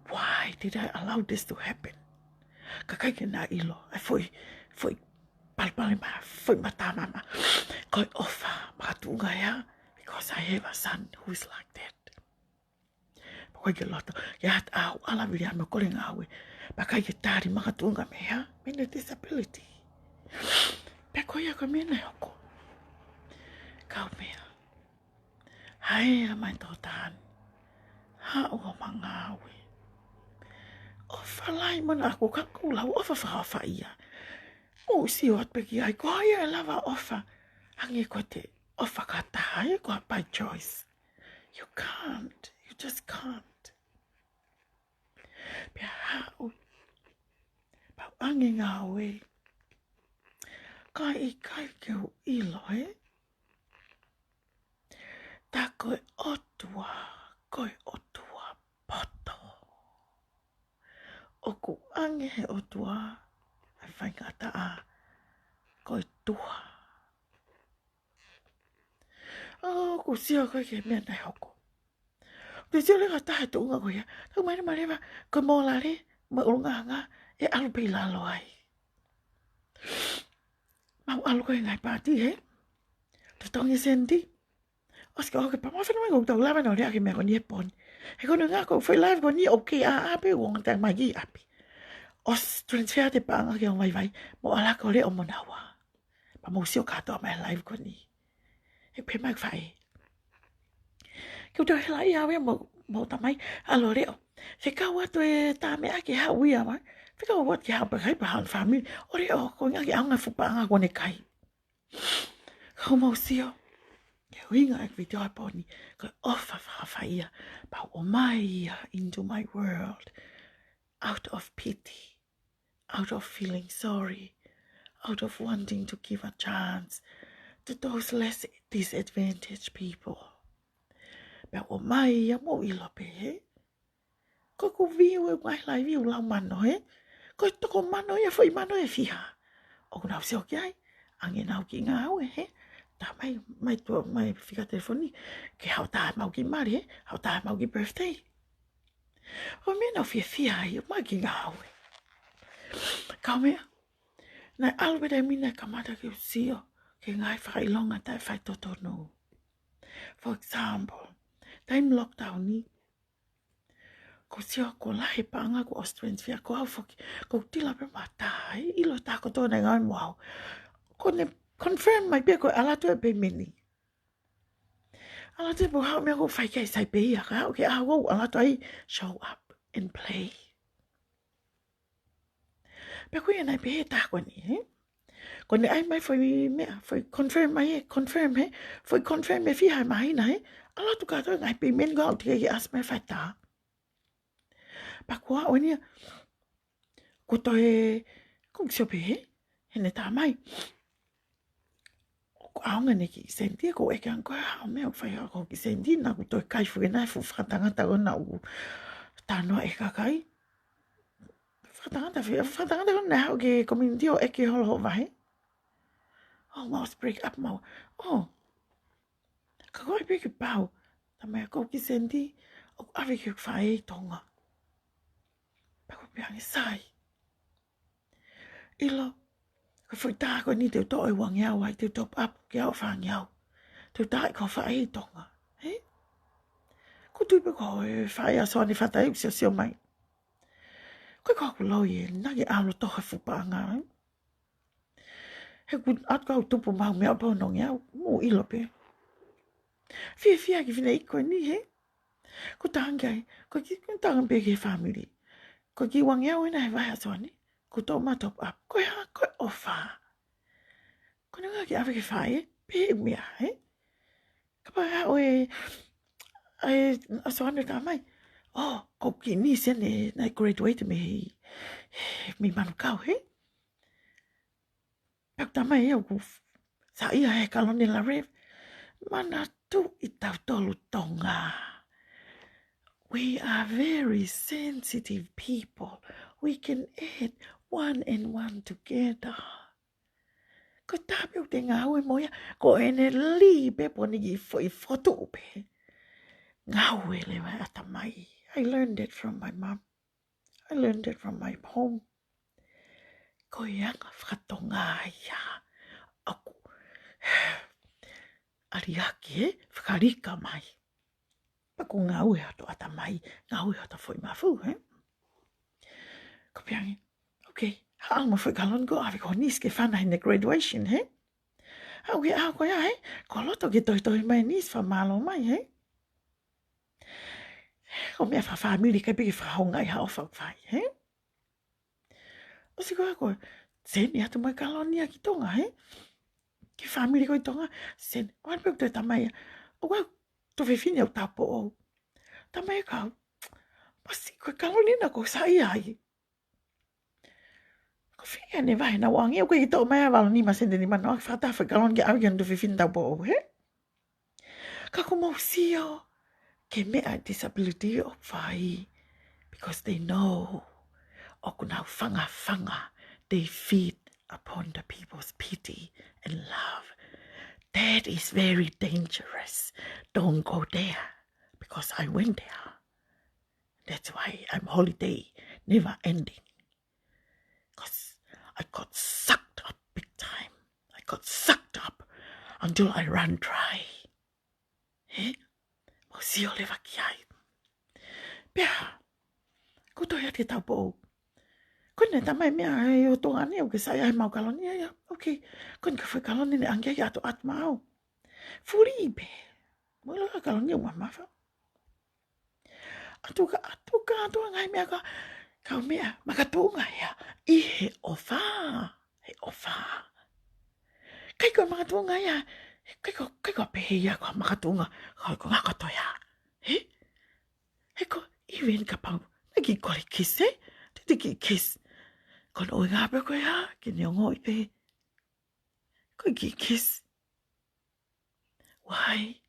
Why did I allow this to happen? Kakai ke na ʻilo, ʻa e foʻi, foʻi palopalema, foʻi mata mama. Ko e ʻofa makatuʻunga ia, because I have a son who is like that. Pea ʻoku ʻikai ke loto, ke ʻata au ʻalu ʻo vili ʻa e meʻa ko e ngāue. Pea ʻikai ke tali makatuʻunga mei he, mei heʻene disability. Pea ko ia ko e meʻa naʻe hoko. Kau meʻa. Haʻu mai tō tāni. Haʻu ʻo ma ngāue. ʻOfa lahi mo naʻa ku ka ku lau ʻofa fakaʻofaʻia. ʻOku ou sio atu pē ki ai, ko hai ʻe lava ʻofa hangē ko ʻete ʻofa ki ha taha, ʻe, ko e by choice. You can't. You just can't. Pea haʻu, pea u ʻange ngāue. Ka ʻikai ke u ʻilo, ē? Tā ko e ʻOtua, ko e ʻOtua poto. ʻOku ʻange he ʻOtua ʻa e faingataʻa ko e tuha. ʻOku ou sio ko ē ki he meʻa naʻe hoko. ʻOku ou sio leva ki he tuʻunga ko ia. Tau mai leva, ko e mōlale mo e ʻulungaanga ʻe ʻalu pē ʻi lalo ai. Mau ʻalu ko ē ngaahi pāti, ē? Totongi e sēniti. ʻOsi ko ē ke pā mo fana mai ko ʻetau lava ʻo lea ki he meʻa ko eni he pō ni. He ko hono ʻuhinga ko e foʻi live ko eni ʻoku kei ʻā pē ʻo ngata mai ki ʻapi. ʻOsi transfer atu e paʻanga ki ʻapi vaivai. Mou ʻalu ʻo lea ʻo mou nau ō. Pea mou sio kātoa mai live ko eni. He pehē mai e faʻē, ke u toe helaʻia au ia mo, mo tamai, ʻalu ʻo leʻo. Fekau atu e tā meʻa ke haʻu ia mai. Fekau atu ke haʻu pē kai pē haʻu e family. ʻO leʻo, ko e ʻuhinga ke ʻaonga e fuʻu paʻanga kuo ne kai. Ka ʻoku mou sio ki he ʻuhinga e video ʻo e pō ni, ko e ʻofa fakafaʻahi ia. Pea ʻomai ia into my world out of pity, out of feeling sorry, out of wanting to give a chance to those less disadvantaged people. Pea ʻomai ia, mou ʻilo pē, he? Ko ʻeku view e ngaahi laivi ʻoku lau mano, he? Ko e toko mano ia, foʻi mano ʻe fiha ʻoku nau sio ki ai, ʻange ʻenau kiʻi ngāue, he? Tā mai, mai tuʻa, mai fika telefoni, ke haʻu ʻo tā ʻemau kiʻi mali, he? Haʻu ʻo tā ʻemau kiʻi birthday. ʻO meʻa naʻa nau fiefia ai, ʻomai e kiʻi ngāue. Ka ko e meʻa, naʻe ʻalu pē taimi naʻe kamata ke u sio ki he ngaahi fakaʻilonga taʻefaitotonu. For example, taimi lockdown ni, ʻoku ou sio kuo lahi e paʻanga kuo ʻosi transfer, ko au foki, ʻoku ou tila pē mata ai, ʻilo ʻe he taha kotoa naʻe ngāue mo au. Kuo ne confirm mai pē ko e ʻalu atu e payment ni. ʻAlu atu e pō, haʻu e meʻa ʻoku fai ki ai, sai pē ia, ka haʻu ke ʻalu ʻo ʻalu atu ai, show up and play. Pea ko ia naʻe pehē ʻe he taha ko eni, he? Ko ʻene ʻai mai foʻi meʻa, foʻi confirm mai, he, confirm, he? Foʻi confirm ʻe fiha he māhina, he? ʻAlu atu kātoa e ngaahi payment, ko au teʻeki ke ʻasi mai e faʻahinga tā. Pea ko au eni ia, kuo toe, ʻoku ou sio pē, he? Heʻene tā mai. ʻOku ʻaonga ʻene kiʻi senti, ʻoku ou ʻeke ange ko e hā e meʻa ʻoku fai ai hoʻo kiʻi senti, naʻa ku toe kai foki ena e fuʻu fakatangata ko ena ʻoku talanoa ʻe he kakai. Fakatangata, fe-, fakatangata ko ena naʻe haʻu ki he community ʻo ʻeke holo hoʻo vahe. Oh, mau ʻosi break up mau. Oh. Ka ko e piki pau. Tā mai ko e kiʻi senti, ʻoku ʻave ki he faʻē ʻi Tonga. Pea ʻoku ou pehē ange sai. ʻIlo, ko e foʻi tā ko eni te u toʻo e uangeau ai, te u top up ke ʻalu ʻo fāngeau. Te u tā ʻi ko e faʻē ʻi Tonga. He? ʻOku ou tui pē ko e faʻē ʻa Soane Fatai ʻoku siosio mai. Ko e ko ʻeku loi ē, naʻa ke ʻalu ʻo toho e fuʻu paʻanga, he? He ʻoku ʻatu kau tupu mau meʻa pau nongi au, mou ʻilo pē. Fiefia e kiʻi fineʻeiki ko eni, he? ʻOku tangi ai, ko e kiʻi, ʻoku tangi pē ki he family. Ko e kiʻi uangeau ena he vahe ʻa Soane, ʻoku toʻo mai ʻo top up. Ko e hā, ko e ʻofa. Ko ʻene ʻuhinga ke ʻave ki he faʻē, pehē e meʻa, he? Kapau ʻe haʻu e, e, ʻa Soane tā mai. Oh, ko e kiʻi niece eni naʻe graduate mei, mei Manukau, he? Pea tā mai ia ʻoku f-, saiʻia he kaloni la Rev. Manatuʻi tautolu Tonga. We are very sensitive people. We can add one and one together. Ko e tā pē ʻoku te ngāue mo ia, ko ʻene lī pē pe ko ʻene kiʻi foʻi fotu pē. Ngāue leva e ʻatamai. I learned that from my mum. I learned that from my home. Ko e anga fakatonga ia ʻoku ʻaliaki, he, fakalika mai. Pea ʻoku ngāue hoto ʻatamai, ngāue hoto foʻi mafu, he? ʻOku ou pehē ange, okay, haʻu mo e foʻi kaloni ko ē ʻave ki ho niece ke fana heʻene graduation, he? Haʻu ke ʻaho ko ia, he? Ko e loto ke tohitohi mai e niece fakamālō mai, he? Ko e meʻa fakafāmili ʻikai pē ke fakahoungaʻi ha ʻofa ʻoku fai, he? ʻOsi ko ia ko e send atu mai e kaloni ia ki Tonga, he? Ki he family ko ē ʻi Tonga, send, ʻoua pē ʻo toe tā mai ia. ʻOku ou tuofefine ʻoku taupoʻou. Tā mai e kau. Masiʻi ko e kaloni ena ʻoku ou saiʻia ai. Ko e fika ʻene vahe naʻa ku ʻange, ʻoku ʻikai ke toʻo mai ha valu nima senti nima noa ke fakataha e foʻi kaloni ke ʻave ki hono tuofefine taupoʻou, he? Ka ʻoku mou sio ki he meʻa e disability ʻoku fai, because they know ʻoku nau fangafanga, they feed upon the people's pity and love. That is very dangerous. Don't go there, because I went there. That's why I'm holiday never ending. 'Cause I got sucked up big time. I got sucked up until I ran dry. He? Mou sio leva ki ai. Pea, ʻoku ou toe ʻai atu ki he taupoʻou. Ko ʻene tā mai e meʻa ʻi Tonga ni, ʻoku ke saiʻia ai he mau kaloni ia. Okay. Ko ʻene ka foʻi kaloni ne ʻange ke ʻatu ʻatu maʻau. Fulī pē. Mo ʻilo ka langa ʻoku mamafa. ʻAtu ka, ʻatu ka, ʻatu ngaahi meʻa ka, ka meʻa makatuʻunga ia ʻi he ʻofa. He ʻofa. ʻIkai ko e makatuʻunga ia, ʻikai ko, ʻikai ko e pehē ia ko e makatuʻunga, ko e ko ngako to ia. He? He ko, even kapau naʻe kiʻi kole kiss, ē? Te te kiʻi kiss. Ko hono ʻuhinga pē ko ia ke ne ongoʻi pē ko e kiʻi kiss. Why?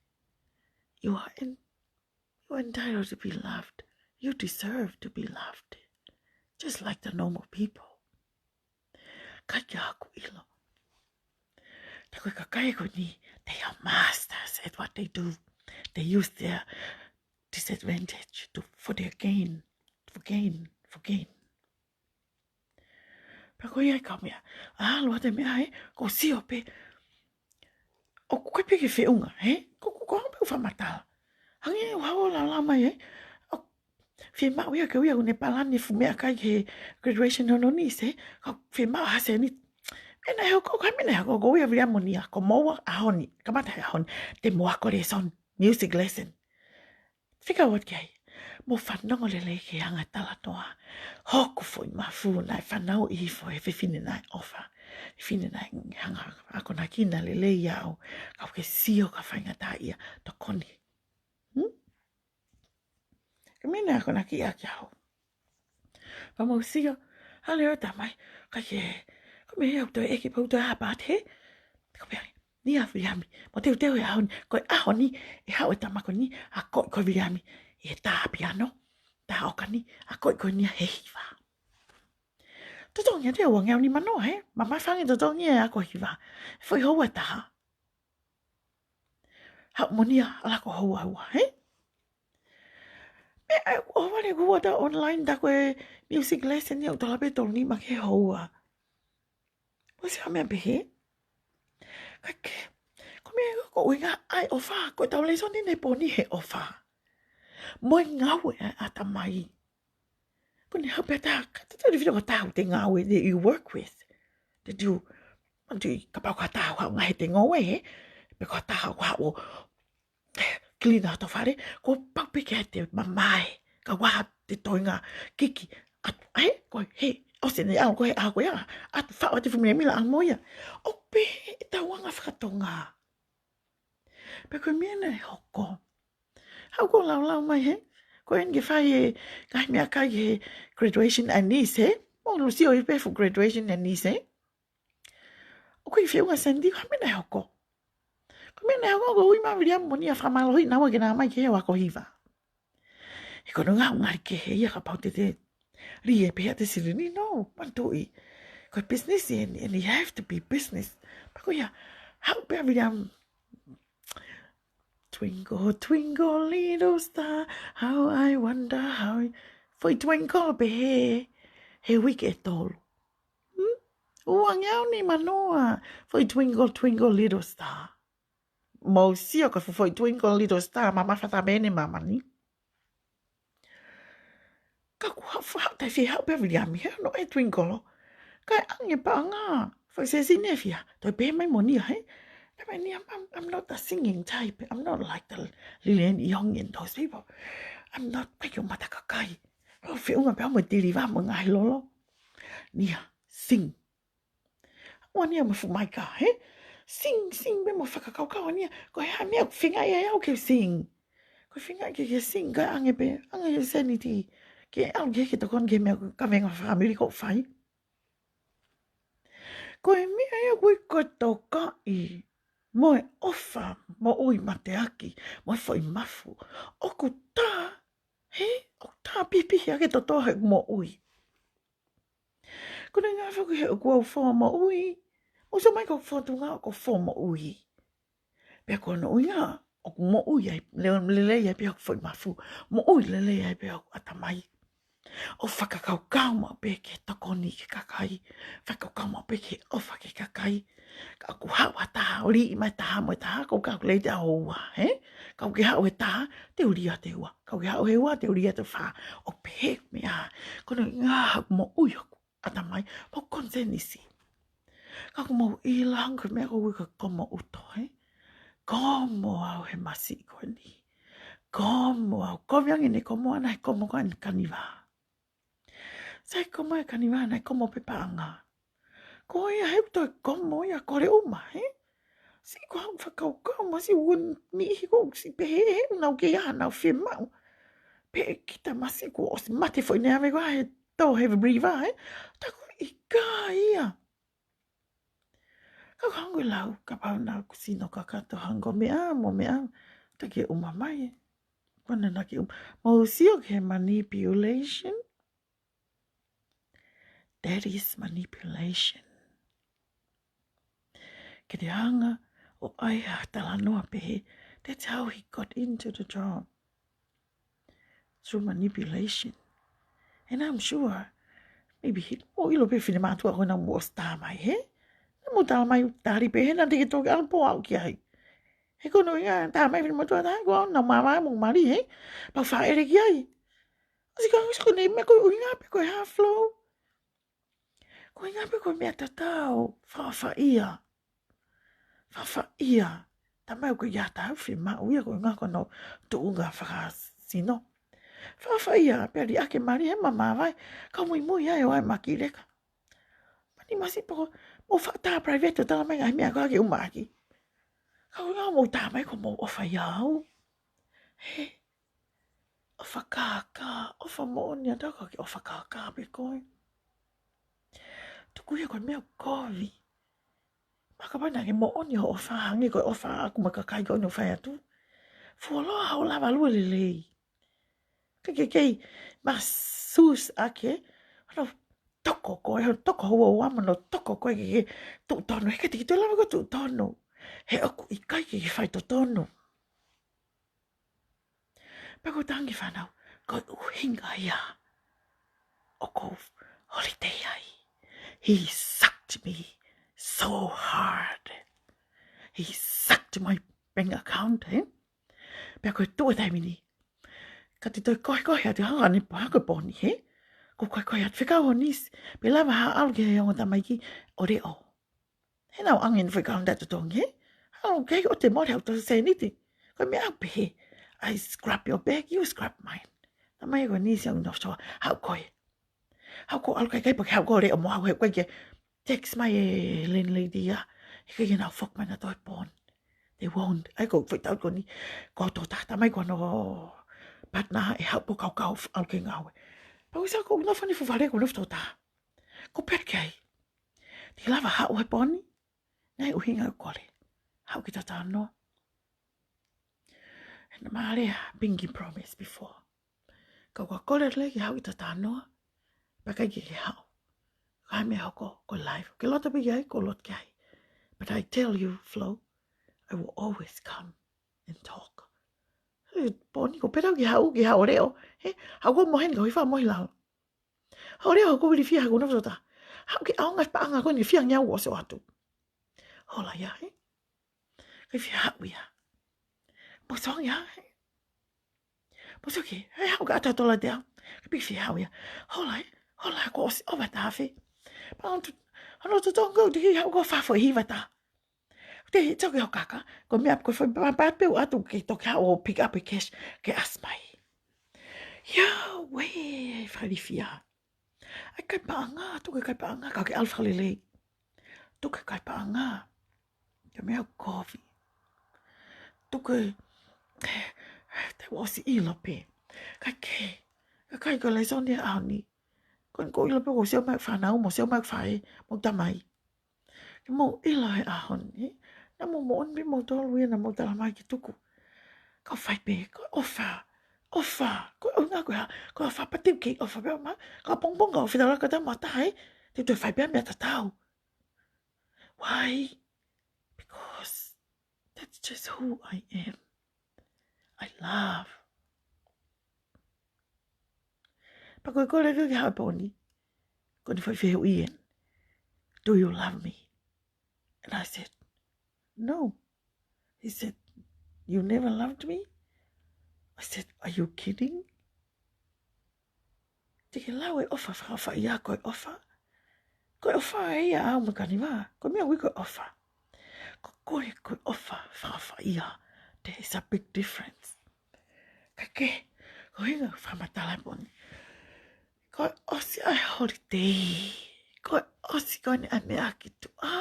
You are en-, you are entitled to be loved. You deserve to be loved. Just like the normal people. ʻIkai ke ʻaku ʻilo. Ka ko e kakai ko eni, they are masters at what they do. They use their disadvantage to, for their gain, for gain, for gain. Pea ko ia ʻa e kau meʻa, ʻa, ʻalu atu e meʻa ē, ʻoku sio pē. ʻOku ʻikai pē ke feʻunga, ē? Ko, ko, ko au pē ʻoku fakamatala. Hangē ʻoku haʻu ʻo lala mai, ē? ʻOku fiemaʻu ia ke u ʻai ʻeku palani fuʻu meʻakai ki he graduation hono niece, ē? Ka fiemaʻu ha sēniti. Meʻa naʻe hoko, ko e meʻa naʻe hoko, ko ia Viliami mo Nia, ko moua ʻaho ni, kamata he ʻaho ni, te mou ako lēsoni, music lesson. Fika atu ki ai. Mou fanongo lelei ki he anga e talanoa. Hoku foʻi mafu naʻe fanauʻi hifo ʻe he fefine naʻe ʻofa. Fefine naʻe hanga ʻo akonaki na lelei au. Ka u ke sio ka faingataʻaʻia tokoni. Hmm? Ko e meʻa naʻe akonaki ʻaki au. Pea mou sio, hale ʻo tamai, ʻikai ke, ko e meʻa ia ʻoku toe ʻeke pē ʻoku toe ʻā pē ʻa e, he? Ko e meʻa, Nia, Viliami, mou teuteu he ʻaho ni, ko e ʻaho ni, ʻe haʻu e tama ko eni, ʻo akoʻi ko Viliami ʻi he tā piano, tā ʻōkani, ʻo akoʻi ko Nia he hiva. Totongi atu e uangeau nimanoa, he? Mamafa ange totongi e ako hiva. Foʻi houa ʻe taha. Haʻu mo Nia ʻo ako houa ua, he? Meʻa ʻoku ʻohovale ʻoku ua ta online ta ko e music lesson ia ʻoku tala pē tolu nima ki he houa. Mou sio ha meʻa pehē? Ka ke, ko e meʻa ko e ʻuhinga ʻa e ʻofa, ko ʻetau lēsoni ʻanepō ni he ʻofa. Mo e ngāue ʻa e ʻatamai. Ko ʻene haʻu pē ha taha, ka te tau filo ko ha taha ʻoku te ngāue, that you work with. Te tau, manatuʻi kapau ko ha taha ʻoku haʻu ngaahi he te ngoue, he? Pe ko ha taha ʻoku haʻu ʻo clean ʻa hoto fale, kuo pau pē ke ʻai te mamae, ka ʻoua te toenga kiki atu, ē? Ko e hē, ʻosi ʻene ʻalu ko e hā ko ia, ʻatu faʻo atu e fuʻu milamila ʻalu mo ia. ʻOku pehē ʻetau anga fakatonga. Pea ko e meʻa naʻe hoko. Haʻu ʻo laulau mai, he? Ko eni ke fai e ngaahi meʻakai he graduation ʻa e niece, he? Mou sio ʻi he pē fuʻu graduation ʻa e niece, he? ʻOku ʻikai feʻunga sēniti, ko e meʻa naʻe hoko. Ko e meʻa naʻe hoko, ko e ui mai Viliami mo Nia ʻo fakamālohiʻi naua ke nau ō mai ki he ako hiva. He ko hono ʻuhinga ʻoku ngali kehe ia kapau te te lī ē pehē ʻa e silini, no, manatuʻi. Ko e business eni, and you have to be business. Pea ko ia, haʻu pē ʻa Viliami. Twinkle, twinkle, little star, how I wonder how I, foʻi twinkle pē he, he uike ʻe tolu. Hmm? Uangeau nimanoa, foʻi twinkle, twinkle, little star. Mou sio ka foʻi twinkle, little star, mamafa tā pē ʻene māmani. Ka kuo haʻu, haʻu, tai fie haʻu pē ʻa Viliami, he ʻoku ʻi ai e twinkle. Kae ʻange paʻanga, foʻi sēsini ʻe fiha, toe pehē mai mo Nia, he? Pehē mai Nia, I'm, I'm not a singing type, I'm not like the Lilian Young and those people. I'm not, ʻikai ke u mata kakai. ʻOku feʻunga pē au mo e tiliva mo e ngaahi lolo. Nia, sing. Ua Nia mo e fuʻu maika, he? Sing, sing, pea mo fakakaukau ʻa Nia. Ko e hā e meʻa ʻoku feingaʻi ai au ke sing? Ko e feingaʻi ke, ke sing, kae ʻange pē, ʻange e sēniti. Ke ʻalu ke, ke tokoni ki he meʻa kavenga fāmili ʻoku fai. Ko e meʻa ia ʻoku ui ko e tokaʻi mo e ʻofa, moʻui mateaki, mo e foʻi mafu. ʻOku tā, he? ʻOku tā pipihi ʻa e toto he moʻui. Ko hono ʻuhinga foki he ʻoku ou fō moʻui. Mou sio mai ko e fōtunga ʻoku ou fō moʻui. Pea ko hono ʻuhinga ʻoku moʻui ai, le-, lelei ai pē hoku foʻi mafu. Moʻui lelei ai pē hoku ʻatamai. ʻO fakakaukau maʻu pē ke tokoni ki he kakai. Fakakaukau maʻu pē ke ʻofa ki he kakai. Ka ʻoku haʻu ha taha, ʻo lī mai e taha mo e taha, ʻoku calculate ʻa houa, he? Kapau ʻoku ke haʻu he taha, te u lī atu he ua. Kapau ʻoku ke haʻu he ua, te u lī atu he fā. ʻOku pehē e meʻa. Ko hono ʻuhinga ʻoku moʻui hoku ʻatamai, mo e konisēnisi. Ka ʻoku mou ʻilo ange ko e meʻa ko ē ʻoku ui ko e komo ʻuto, he? Komo au he masiʻi ko eni. Komo au. Kovi ange ne komo ana he komo ko eni kanivā. Sai komo e kanivā naʻe komo pē paʻanga. Ko ia he toe komo ia kole uma, he? Siʻi ko haʻu fakakaukau mo siʻi uon ni hi ko siʻi pehē he nau ke ia nau fie maʻu. Pē kita masiʻi ko ʻosi mate foʻi ne ave ko he tō he riva, he? Taku ʻikai ia. Ka ko hango lau, kapau naʻa ku sino kakato hango meʻa, mo meʻa, ta ke uma mai. Kona na ke uma. Mo sio ke manipulation. That is manipulation. Ke te hanga ʻo ʻai ha talanoa pehē, that's how he got into the job. Through manipulation. And I'm sure, maybe he, ʻo ʻilo pē finemātuʻa ko ena mo ʻosi tā mai, he? Na mo tā mai tali pē, he na te ke toki ʻalu pō au ki ai. He ko no ia tā mai finemātuʻa tā, ko au na mama mo mali, he? Pau faʻele ki ai. ʻOsi ka, ʻosi ko nei meʻa ko e ʻuhinga pē ko e hā Flo. Ko e ʻuhinga pē ko e meʻa tatau, faʻafaʻia. Faʻafaʻia. Tamai ko ia tau fie maʻu ia ko e ʻuhinga ko no tuʻunga fakasino. Faʻafaʻia, pea liʻaki mali he mama vai, ka muimui ai ʻo ai makileka. Mani masi poko, mo faʻa tā private ʻo tala mai ngaahi meʻa ko ake uma ʻaki. Ka ʻuhinga mo tā mai ko mo ʻofa ia au. He, ʻofa kākā, ʻofa moʻoni ʻa tau ka ke ʻofa kākā pē koe. Tuku ia ko e meʻa kovi. Makapana ke moʻoni hoʻo ʻofa hangē ko e ʻofa ʻaku mo e kakai ko eni ʻoku fai atu. Fuoloa hoʻo lava lue lelei. Ke ke kei masus ake, hono toko koe, hono toko hua ua mo hono toko koe ke ke tuʻu tonu. He ke tiki tuʻu lava ko tuʻu tonu. He ʻoku ʻikai ke ke fai totonu. Pea ko e tangi fānau, ko e ʻuhinga ia ʻoku ou holiday ai. He sucked me so hard. He sucked my bank account, eh? Pea ko e tuʻu e taimi ni. Ka te toe kohe kohe atu hanga ni pa ko poni, he? Ko kohe kohe atu fekau ho nisi. Pea lava ha ʻalu ki he ongo tamaiki ʻo leʻo. He nau ange ni fai kaunta totongi, he? Au kei ʻo te mole au tau seniti. Ko e meʻa au pehē. I scrub your bag, you scrub mine. Tamai ko e nisi au nofo soa, haʻu koe. Haʻu ko ʻalu kai kai pake haʻu ko leʻo mo haʻu he koe ke text mai e landlady ia. He kai ke nau foki mai na toe pon. They won't. ʻAi ko fai tau ko ni. Ko tō tā tamai ko no partner e haʻu pō kaukau ʻalu ke ngāue. Pau sa ko nofo ni fufale ko nofo tō tā. Ko pet kei. Te lava haʻu he poni, naʻe ʻuhinga ʻo kole. Haʻu ki tatanoa. And mare ha pinky promise before. Ka ua kole le ki haʻu ki tatanoa, pea kai ke ke haʻu. Ka me hoko, ko life. Ke loto pē ki ai, ko loto ki ai. But I tell you, Flo, I will always come and talk. He, poni ko pera ki haʻu, ki haʻu leʻo. He, haʻu ko mohen ka hui fa mohi lalo. Hau lea hau ko wili fia haku na fotota. Haʻu ke ʻaonga paʻanga ko ni fia ngeau ʻosi ʻo atu. Hola ia, he? Kai fia haʻu ia. Mo soang ia, he? Mo soke, he haʻu ka ata tola te au. Kai piki fia haʻu ia. Hola, he? Hola ko ʻosi ʻova tafe. Paʻanga tu, hano tu tonga u tiki haʻu ko fafo e hiva ta. Te hito ke hokaka, ko meʻa ko fai pāpā peu atu ke toki haʻu ʻo pick up e cash ke ʻasi mai. Ia, we, fakalifia. ʻAi kai paʻanga, tuku e kai paʻanga, ka ke ʻalu fakalelei. Tuku e kai paʻanga. Ke meʻa kovi. Tuku e, te ua ʻosi ʻilo pē. Kai ke, kai kai ko lesoni e ʻaho ni. Ko ni ko ʻilo pē ko sio mai fānau, mo sio mai fai, mo tamai. Ke mou ʻilo he ʻaho ni, na mo mo on pē mo tolu ia na mo tala mai ke tuku. Kau fai pē, ko ʻofa, ʻofa, ko ʻuhinga ko ha, ko ʻofa pati kei ʻofa pē ma, ka pongpong ka ʻofa tala ka tama tahe, te tu fai pē meʻa tatau. Why? Because that's just who I am. I love. Pea ko e kole ke ke haʻu poni. Ko ni fai fehuʻi eni. Do you love me? And I said, no. He said, you never loved me? I said, are you kidding? Te ke lau e ʻofa fakaʻofa ia ko e ʻofa. Ko e ʻofa e ia au makani vā. Ko e meʻa ui ko e ʻofa. Ko e kole ko e ʻofa fakaʻofaʻia, there is a big difference. Ka ke, ko e ʻuhinga fakamatala pē ʻeni. Ko e ʻosi ʻa e holiday. Ko e ʻosi ko eni ʻa e meʻa ki tuʻa.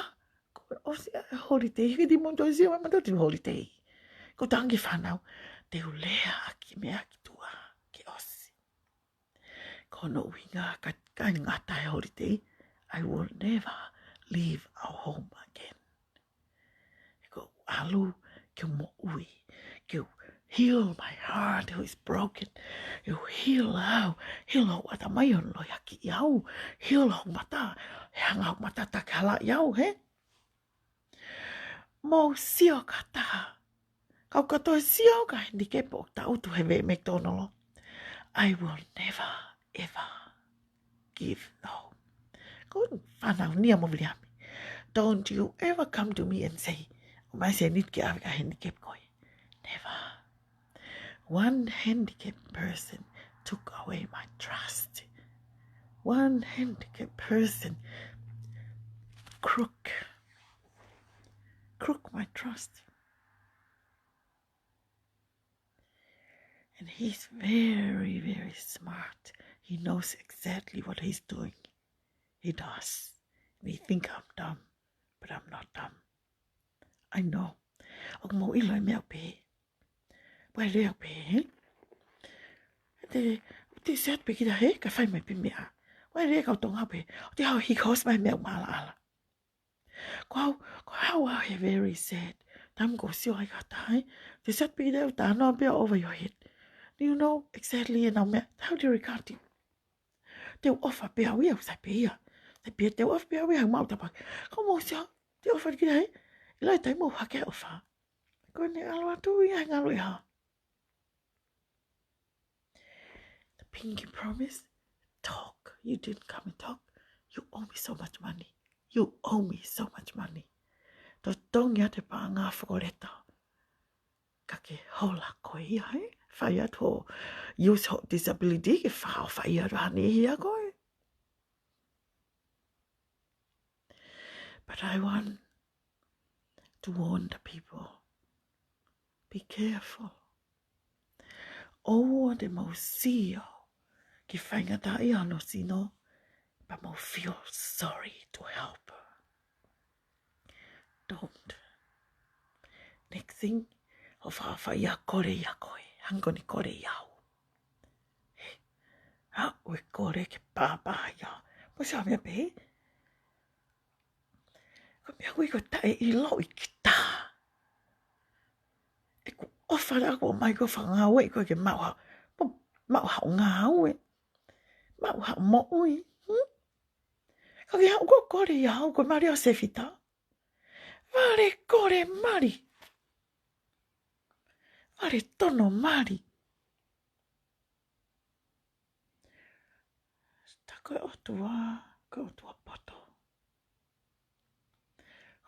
Ko e ʻosi ʻa e holiday. Hiki di mo to si ma to holiday. Ko tangi fānau. Te u lea ʻaki meʻa ki tuʻa. Ke ʻosi. Ko hono ʻuhinga ka, ka ngata e holiday, I will never leave our home again. He ko u ʻalu ke u moʻui, ke u heal my heart who is broken. Ke u heal au, heal au ʻatamai ʻoku lohiakiʻi au, heal au mata, he hanga au mata takihalaʻi au, he? Mou sio kātoa. Kau ka toe sio ka handicap ʻoku taʻutu he veʻe McDonald. I will never, ever give no. Ko e fānau ni ʻa Moviliami. Don't you ever come to me and say, ʻomai se nit ke ʻave ka handicap koe. Never. One handicapped person took away my trust. One handicapped person crook, crook my trust. And he's very, very smart. He knows exactly what he's doing. He does. And he think I'm dumb, but I'm not dumb. I know. ʻOku mou ʻilo e meʻa pē. Pea lea pē, he? Te, te set pē kita he, ka fai mai pē meʻa. Pea lea kau Tonga pē. Te hau hikos mai meʻa maʻalaʻala. Ko au, ko au ʻa he very sad. Taimi ko sio ai kātoa, he? Te set pē kita he, ta no pē over your head. Do you know exactly e nau meʻa? How do you regard it? Te u ʻofa pē au ia, sai pē ia. Sai pē ia, te u ʻofa pē au ia, mau tapa. Kau mau sio, te u ʻofa kita he. ʻIlo e taimi mau hake ʻofa. Ko ʻene ʻalu atu ia he ngalo ia. The pinky promise, talk. You didn't come and talk. You owe me so much money. You owe me so much money. Totongi atu e paʻanga fokoleta. Ka ke hola koe ia, he? Fai atu hoʻo use hoʻo disability ke fakaʻofaʻia atu heni ia koe. But I want to warn the people. Be careful. ʻOua te mou sio ki he faingataʻaʻia hono sino, pea mou feel sorry to help. Don't. Next thing, ʻo fakaʻofaʻia kole ia koe, hangē ko ʻene kole ia au. He, ʻa, ʻoku kole ke pāpā ia. Mo se meʻa pē. Ko e meʻa ʻoku ʻikai ko e taʻeʻiloʻi kita. ʻOku ʻofa ʻa e ʻOtua mai ko e fakangāueʻi koe ke maʻu ha, mo, maʻu haʻo ngāue. Maʻu haʻo moʻui. Hmm? Ka ke haʻu ko e kole ia au ko e mali ʻo Sefita. Vale kole mali. Vale tono mali. Ta ko e ʻOtua, ko e ʻOtua poto.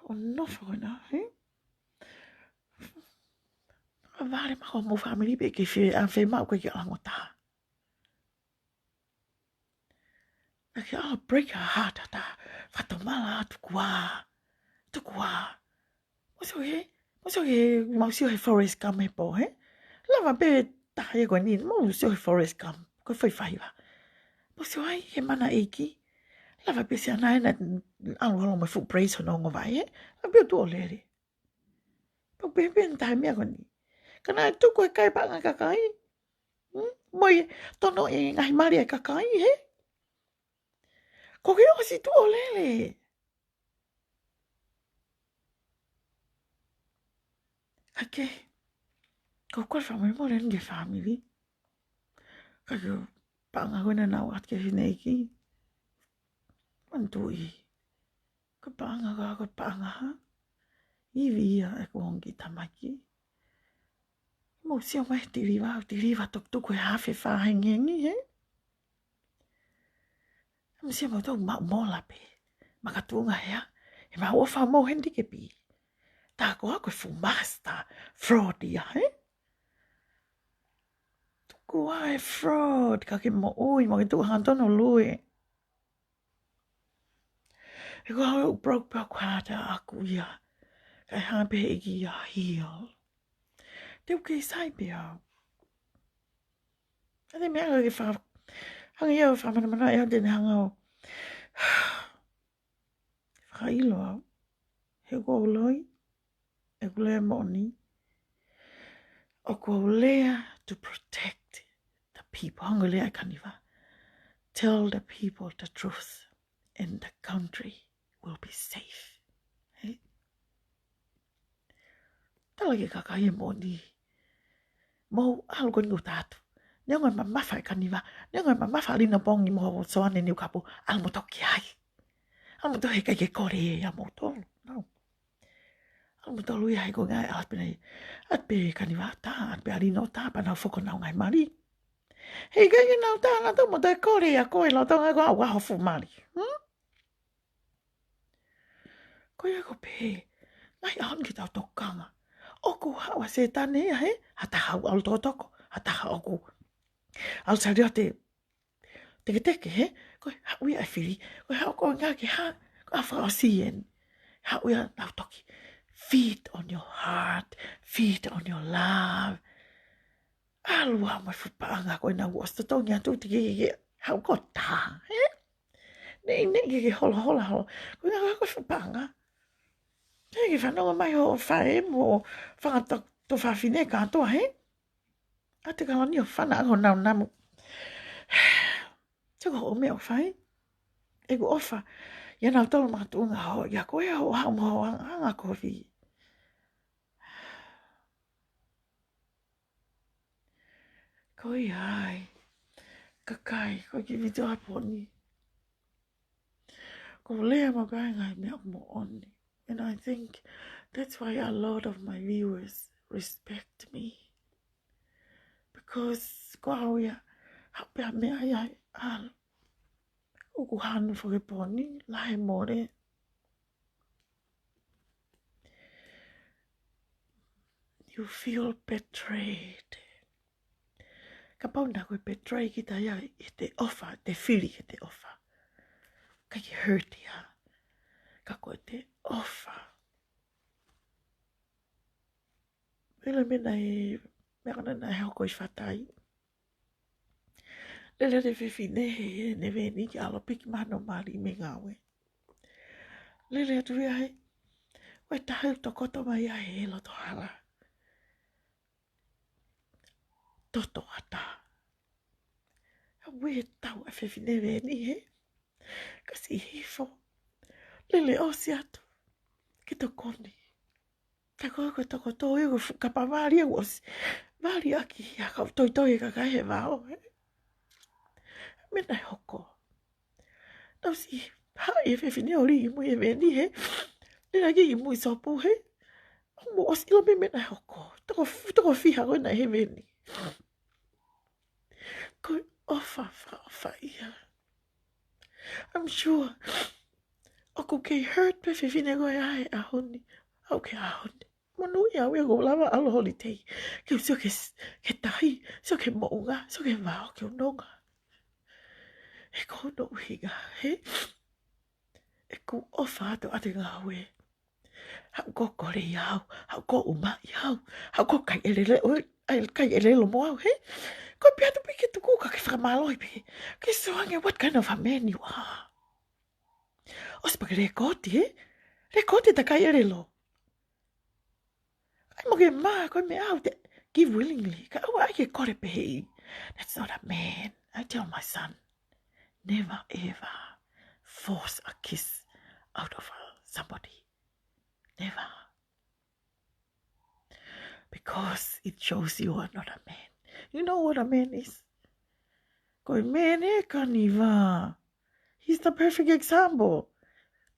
Ko e nofo ko ena, he? Vale ma ko mo family pē ke fie, ʻa fie maʻu ko e ke ʻalango taha. Na ke ʻalu break a heart ʻa ta, fakatomala atu kua, tu kua. Mo sio he, mo sio he, mau sio he Forrest Gump he pō, he? Lava pē taha ia ko eni, mau sio he Forrest Gump, ko e fai faiva. Mo sio ai he mana ʻeiki, lava pē siana ena, ʻalu ʻalu mo e fuʻu praise hono ongo vai, he? Lava pē ʻo tuʻu ʻo lele. Pau pē pē ʻa e meʻa ko eni. Ka naʻe tuku e kai paʻanga kakai. Hmm? Mo e tono e ngaahi mali e kakai, he? Ko ke ʻosi tuʻu ʻo lele. Ka ke, ko e kole fakamolemole eni ki he family. Ka ke paʻanga ko ena naʻe ʻoatu ki he fineʻeiki. Manatuʻi. Ko e paʻanga ka, ko e paʻanga ha. Ivi ia ʻeku ongo kiʻi tamaiki. Mou sio mai he tiliva, tiliva tokutoku he hafe fā hengihengi, he? Mou sio mai tau maʻu mola pē. Makatuʻunga hea. He maʻu ʻofa mo handicap. Tā ko ā ko e full master fraud ia, he? Tuku ā e fraud, ka ke moʻui, mo ke tuʻu hangatonu ʻo lue. He ko au ʻoku broke pē ʻaku heart ʻaʻaku ia. Kae hanga pē ʻEiki ia heal. Te u kei sai pē au. ʻA e meʻa ke fa-, hanga ia ʻo fakamanamana ʻe au te ne hanga ʻo fakaʻilo au. He ʻoku ou loi, ʻoku ou lea moʻoni. ʻOku ou lea to protect the people. Hanga lea ʻa e kaniva. Tell the people the truth and the country will be safe. Hē? Tala ki he kakai ʻe moʻoni. Mou ʻalu ko eni ʻo tā atu. Neongo ʻe mamafa e kaniva. Neongo ʻe mamafa ʻa Lino Pongi mo Soane Niukapu. ʻAlu moutolu ki ai. ʻAlu moutolu he ʻikai ke kole ia ʻia moutolu. No. ʻAlu moutolu ia he ko e ngaahi ʻalu pē eni. ʻAlu pē kaniva tā, ʻalu pē ʻa Lino tā, pea nau foki ʻo nau ngaahi mali. He ʻikai ke nau tā, nau tā mo te kole ia ko e lo tonga ko au ʻa hofu mali. Hmm? Ko ia ko pē, ngaahi ʻaho ni ke tau tokanga. ʻOku haʻu ʻa Sētane ia he, ha taha ʻoku ʻalu tokotoko, ha taha ʻoku ʻalu saliote teketeke he, ko e haʻu ia e fili, ko e haʻu ko e ngā ke ha, ko e fakaʻosi eni. Haʻu ia nau toki. Feed on your heart, feed on your love. ʻAlu ā mo e fuʻu paʻanga ko ena ʻoku ʻosi totongi atu te ke, ke, ke, haʻu ko tā, hē? Neʻineʻi ke, ke holohola holo. Ko e ngā ko e fuʻu paʻanga. Te ke fanongo mai ho faʻē mo fanga tō, tō fafine kātoa, hē? ʻA te kalani ʻo fana ako nau namu. Te ko hoʻo meʻa ʻoku fai. ʻOku ou ʻofa. ʻIa nautolu makatuʻunga hoʻo, ʻia ko e hoʻo haʻu mo hoʻo anga, anga kovi. Ko ia ai. Kakai, ko e kiʻi vitiō ʻapongi. ʻOku ou lea mo e kāinga he meʻa ʻoku moʻoni. And I think that's why a lot of my viewers respect me. Because ko au ia, haʻu pē ha meʻa ia ʻalu. ʻOku hanu foki poni, lahi mole. You feel betrayed. Kapau naʻa ko e betray kita ia ʻi te ʻofa, te fili ʻi te ʻofa. ʻIkai ke hurt ia. Ka ko e te ʻofa. Ila me nai, meʻa ko ena naʻe hoko ʻi Fatai. Lele atu e fefine he, he neveni ke ʻalu ʻo piki mai hono mali mei ngāue. Lele atu ia he, ʻoku ʻi ai e taha ʻoku tokoto mai ia he loto hala. Toto ata. ʻA e tau ʻa e fefine neveni he. Kasi hifo. Lele ʻosi atu. Ke tokoni. Ka ko e, ko e tokoto ia ko e fuʻu kapa vali ʻoku ʻosi. Vali ʻaki ia ka toitoi e kakai he vao, ē. Meʻa naʻe hoko. Naʻe ʻosi haʻi e fefine ʻo lī ʻi mui e veni he. Lele ki ʻi mui sopu he. ʻO mo ʻosi ʻilo meʻa naʻe hoko. Toko, toko fiha ko ena he veni. Ko e ʻofa, ʻofa, ʻofa ia. I'm sure. ʻOku kei hurt pē fefine ko ia he ʻaho ni. ʻOku kei ʻaho ni. Monūʻia au ia ʻoku ou lava ʻalu holiday. Ke u sio ki he s-, ki he tahi, sio ki he moʻunga, sio ki he vao, ki he nonga. He ko hono ʻuhinga, he? ʻOku ou ʻofa atu ʻa te ngāue. Haʻu ʻo kole ia au, haʻu ʻo ʻumaʻi au, haʻu ʻo kai ʻelelo, ʻo, ʻai kai ʻelelo mo au, he? Ko e pehē atu pē ke tuku ka ke fakamālō pē. Ke sio ange what kind of a man you are. ʻOsi pē ke lēkooti, he? Lēkooti ʻeta kai ʻelelo. ʻAi mo ke mā, ko e meʻa au te give willingly. Ka ʻoua ʻai ke kole pehē. That's not a man. I tell my son, never ever force a kiss out of a, somebody. Never. Because it shows you are not a man. You know what a man is? Ko e man ē kaniva. He's the perfect example.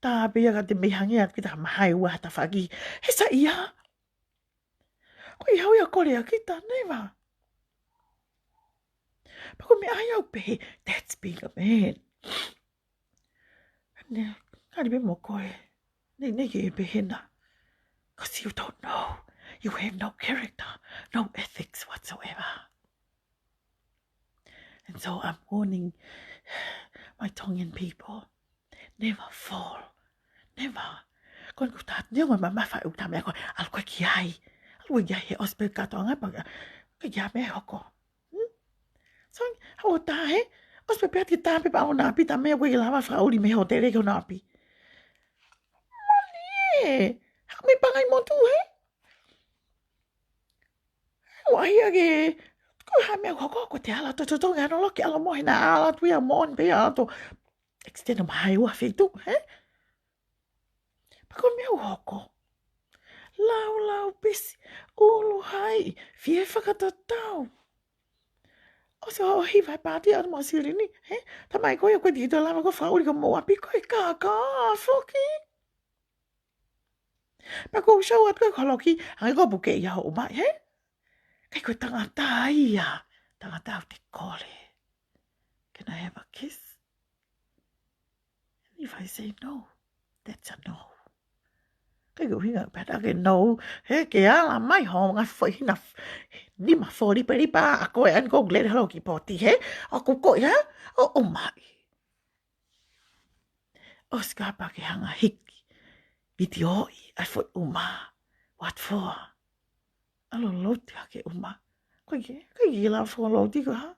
Tā pē ia ka te mei hangē atu kita mahai ua ha tafaʻaki. He saiʻia. Ko e hau ia kole ʻa kita, never. Pea ko e meʻa ia ʻoku pehē, that's being a man. Nē, kali pē mo koe. Neʻineʻi ke pehē na. 'Cause you don't know. You have no character, no ethics whatsoever. And so I'm warning my Tongan people, never fall. Never. Ko eni kuo tā, neongo e mamafa ʻeku tā meʻa ko ē, ʻalu ko ē ki ai. ʻAlu ko ē ki ai he ʻosi pē kātoanga pea ʻikai ke ʻi ai ha meʻa ʻe hoko. Hmm? So, hau tā he, ʻosi pē pea te tā pē pea ʻalu ʻo ʻapi, tā meʻa ʻoku ʻikai ke lava fakaʻuli mei he hōtele ki hono ʻapi. Mani ē, haʻu mei Pangaimotu he. Ua ia ke, ko e hā e meʻa ʻoku hoko, ko e te ala tototongi ano loki, ʻalu mo he na ala tui a mo on pe ala to. Extend ma hai ua feitu, he? Pea ko e meʻa ʻoku hoko. Lau lau pisi, ʻulu hai, fie fakatatau. ʻOsi ʻo hiva e pāti ʻa mo Silini, he? Tamai ko ia ko e tito lava ko e fakaʻuli ko mo ʻapi ko e kākā foki. Pea ko u show atu ko e koloki, hangē ko e puke ia hoʻo mai, he? ʻIkai ko e tangata ia, tangata ʻoku te kole. Can I have a kiss? And if I say no, that's a no. ʻIkai ko e ʻuhinga pē ʻa e no, he ke ala mai ho ngaahi foʻi hina f-, nima fō lipa lipa ʻa ko e ʻani ko e lele holo ki poti, he? ʻOku ko ia, ʻo ʻomai. ʻOsi ka pea ke hanga hiki. Vitiō ʻi ai foʻi uma. What for? ʻAlu ʻo louti hake uma. Ko e ke, ko e ke lava fo louti ko ha.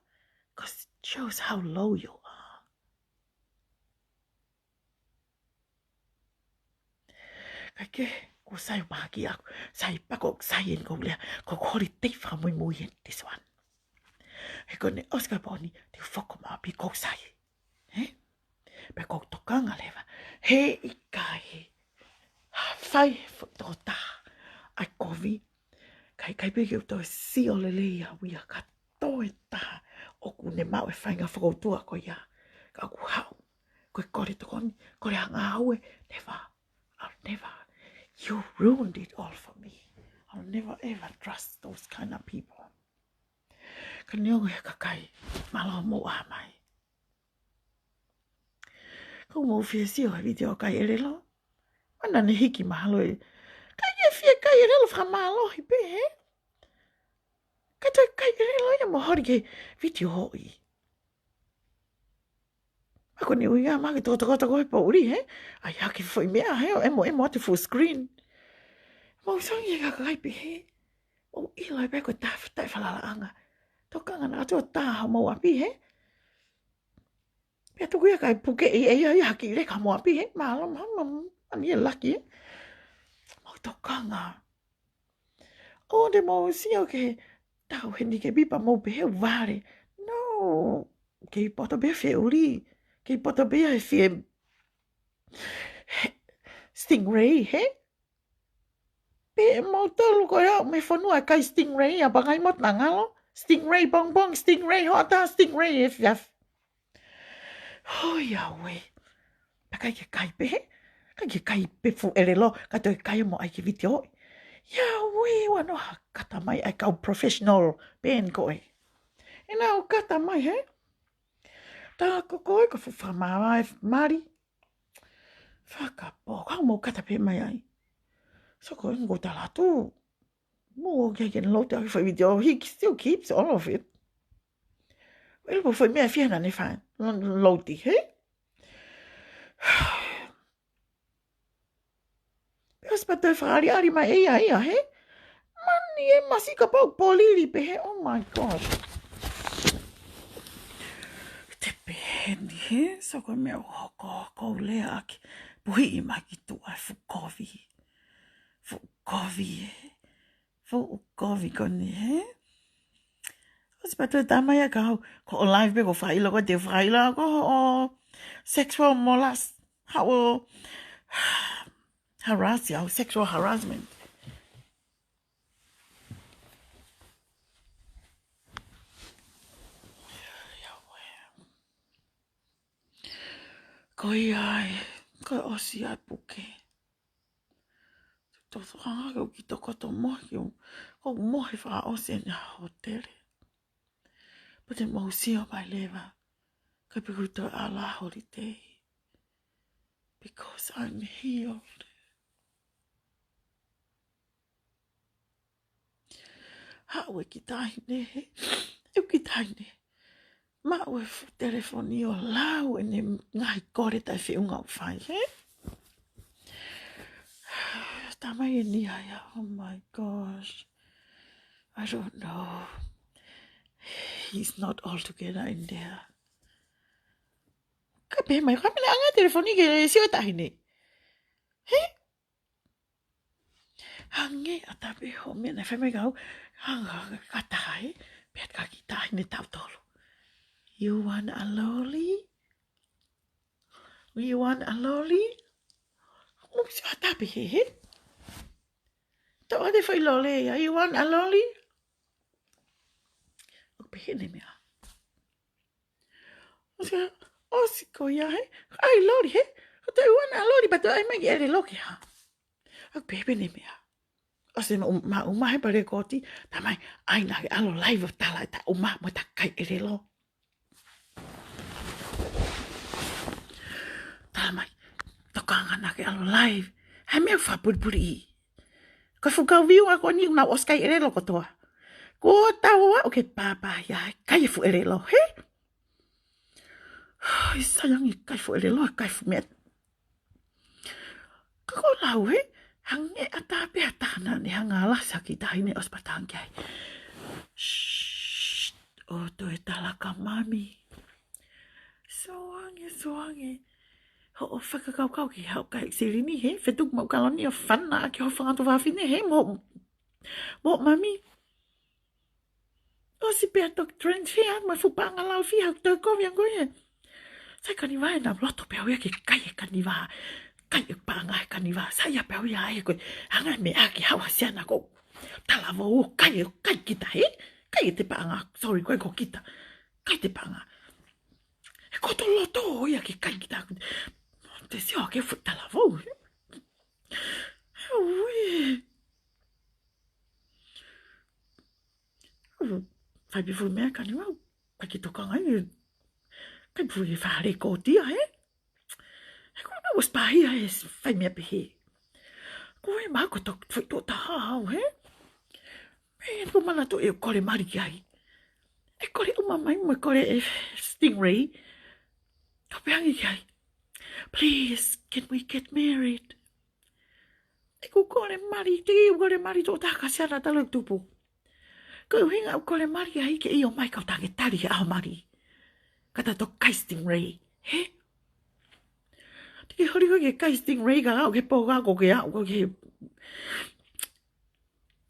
'Cause it shows how low you are. Ka ke, ko sai mahaki aku. Sai pako, sai eni ko lea. Ko holiday fakamuimui eni this one. He ko eni ʻosi ka poni, te u foko ma ʻapi ko sai. He? Pea ko u tokanga leva. He ʻikai. Ha fai he foʻi tō tā. ʻAi kovi. Kai kai pē ke u toe sio lelei au ia ka toe tā. ʻOku ne maʻu e faʻahinga fokoutua ko ia. Ka ʻoku haʻu. Ko e kole tokoni, kole hanga au e. Never. I'll never. You ruined it all for me. I'll never ever trust those kind of people. Ka neongo he kakai, mālō mou ʻā mai. Ka mou fie sio he vitiō kai ʻelelo. Mana ne hiki mahalo e. Kai ke fie kai ʻelelo fakamālohi pē, he? Ka toe kai ʻelelo ia mo holi ke vitiō hoʻi. Ma ko ne ui a ma ke tokotoko he poʻuli, he? ʻAi hake foʻi meʻa, he? ʻO emo, emo atu full screen. Mou sangi e kakai pē, he? ʻO ʻilo e pē ko e tafa, taʻe falalaʻanga. Tokanga na atu ʻo tā ho mou ʻapi, he? Pea tuku ia kai puke i e ia ia haki le ka mou ʻapi, he? Mālō, mālō, mālō, ani e laki, he? Mou tokanga. ʻO te mou sio ke tau he ni ke pipa mou pē he vale. No, kei poto pē feuli. Kei poto pē he fie stingray, he? Pē mau tolu ko ia, me fonua kai stingray, a Pangaimotu na ngalo. Stingray, bong bong, stingray, hoʻatā, stingray, e fiaf. Hoi, ia ue. Pea kai ke kai pē, he? Kai ke kai pē fuʻu ʻelelo, ka toe kai mo ʻai ke vitiō. Ia ue, ua no ha kata mai ʻai kau professional, pē eni ko e. ʻE na o kata mai, he? Tā ko koe, ka fuʻu fakamāvae, mali. Fakapō, ka mou kata pē mai ai. So ko e ngota latu. Mou o ke ke louti ʻaki foʻi vitiō, he still keeps all of it. Well, po foʻi meʻa fia na ne fai, louti, he? Pea ʻosi pea toe fakaʻaliʻali mai e ia, ia, he? Mani e masi ka pau polili pē, he? Oh my God. Te peheni, he? So ko e meʻa ʻoku hoko, ko u lea ʻaki. Puhiʻi mai ki tuʻa e fuʻu kovi. Fuʻu kovi, he? Fuʻu kovi ko eni, he? ʻOsi pea toe tā mai a ka hau, ko hoʻo live pē ko fakaʻilo ko te fakaʻilo ko hoʻo sexual molest, haʻu ʻo harass, haʻu sexual harassment. Ko ia ai, ko e ʻosi ai puke. Tō tō hanga ke u ki tokoto mohe ke u, ko u mohe fakaʻosi eni ʻa hōtele. Pea te mau sio mai leva, ka pe ko u toe ala holiday. Because I'm healed. Haʻu e kiʻi taʻahine, he? ʻEu kiʻi taʻahine. Maʻu e fuʻu telefoni ʻo lau ʻene ngaahi kole taʻefeʻunga ʻoku fai, he? Tamai eni ia, oh my gosh. I don't know. He's not all together in there. Ka pehē mai, ka mena anga telefoni ke sio taʻahine. He? Hangē ʻatā pē hoʻo meʻa naʻe fai mai kiate au, hanga kataha, pea ka ki taʻahine tautolu. You want a lolly? You want a lolly? Mo sio ʻatā pē he, he? Tau ate fai lolly ia, you want a lolly? ʻO pehē ʻene meʻa. ʻOsi, ʻosi ko ia he, ʻai lolly he, ko te you want a lolly, but ʻai mai ki ʻelelo ke hā. ʻO pehē pē ʻene meʻa. ʻOsi ma, ma, uma he pale koti, tamai, ʻai naʻa ke ʻalu live ʻo tala ʻeta uma mo ʻeta kai ʻelelo. Tala mai, tokanga naʻa ke ʻalu live. He meʻa fakapulipuli. Ko e fuʻu kau viewer ko eni ʻoku nau ʻosi kai ʻelelo kotoa. Ko tau ʻoku ke pāpā ia, kai e fuʻu ʻelelo, he? Ai, sai ange kai fuʻu ʻelelo, kai fuʻu meʻa. Ka ko lau he, hangē ʻatā pē ha taha naʻa ne hanga ʻo lasa ki taʻahine ʻosi pē tangi ai. Shh, ʻo toe tala kia mami. Sio ange, sio ange. Hoʻo fakakaukau ki haʻo kai silini he, fetuku maʻu kaloni ʻo fana ki ho fangatu fafine he, mo, mo mami. ʻOsi pē ʻa e toki transfer mo e fuʻu paʻanga lau fia, toe kovi ange ko ia. Sai kaniva ʻena loto pē au ia ke kai e kaniva. Kai e paʻanga he kaniva. Sai ia pē au ia ʻa e ko e hanga meʻa ki haʻu ʻa siana ko. Talavou kai e, kai kita he. Kai e te paʻanga. Sorry, ko e ko kita. Kai te paʻanga. He ko e loto ia ke kai kita. Te sio ke fuʻu talavou. Ui. Fai pē fuʻu meʻa kani mau. Kai ke tokanga ai. Kai pē fuʻu fale kotia, he? He ko e mau ʻosi pāhia he fai meʻa pehē. Ko e mau ko tok, fai tō taha au, he? He ko manatu ʻe kole mali ki ai. ʻE kole uma mai mo e kole e stingray. Ka pehē ange ki ai. Please, can we get married? ʻE ku kole mali, te u kole mali tō taha ka siana talu e tupu. Ko e ʻuhinga ʻoku kole mali ai ke ʻio mai kau tange tali he ʻaho mali. Ka ta toki kai stingray, he? Te ke holi ko ke kai stingray ka au ke pō ka ko ke au ko ke.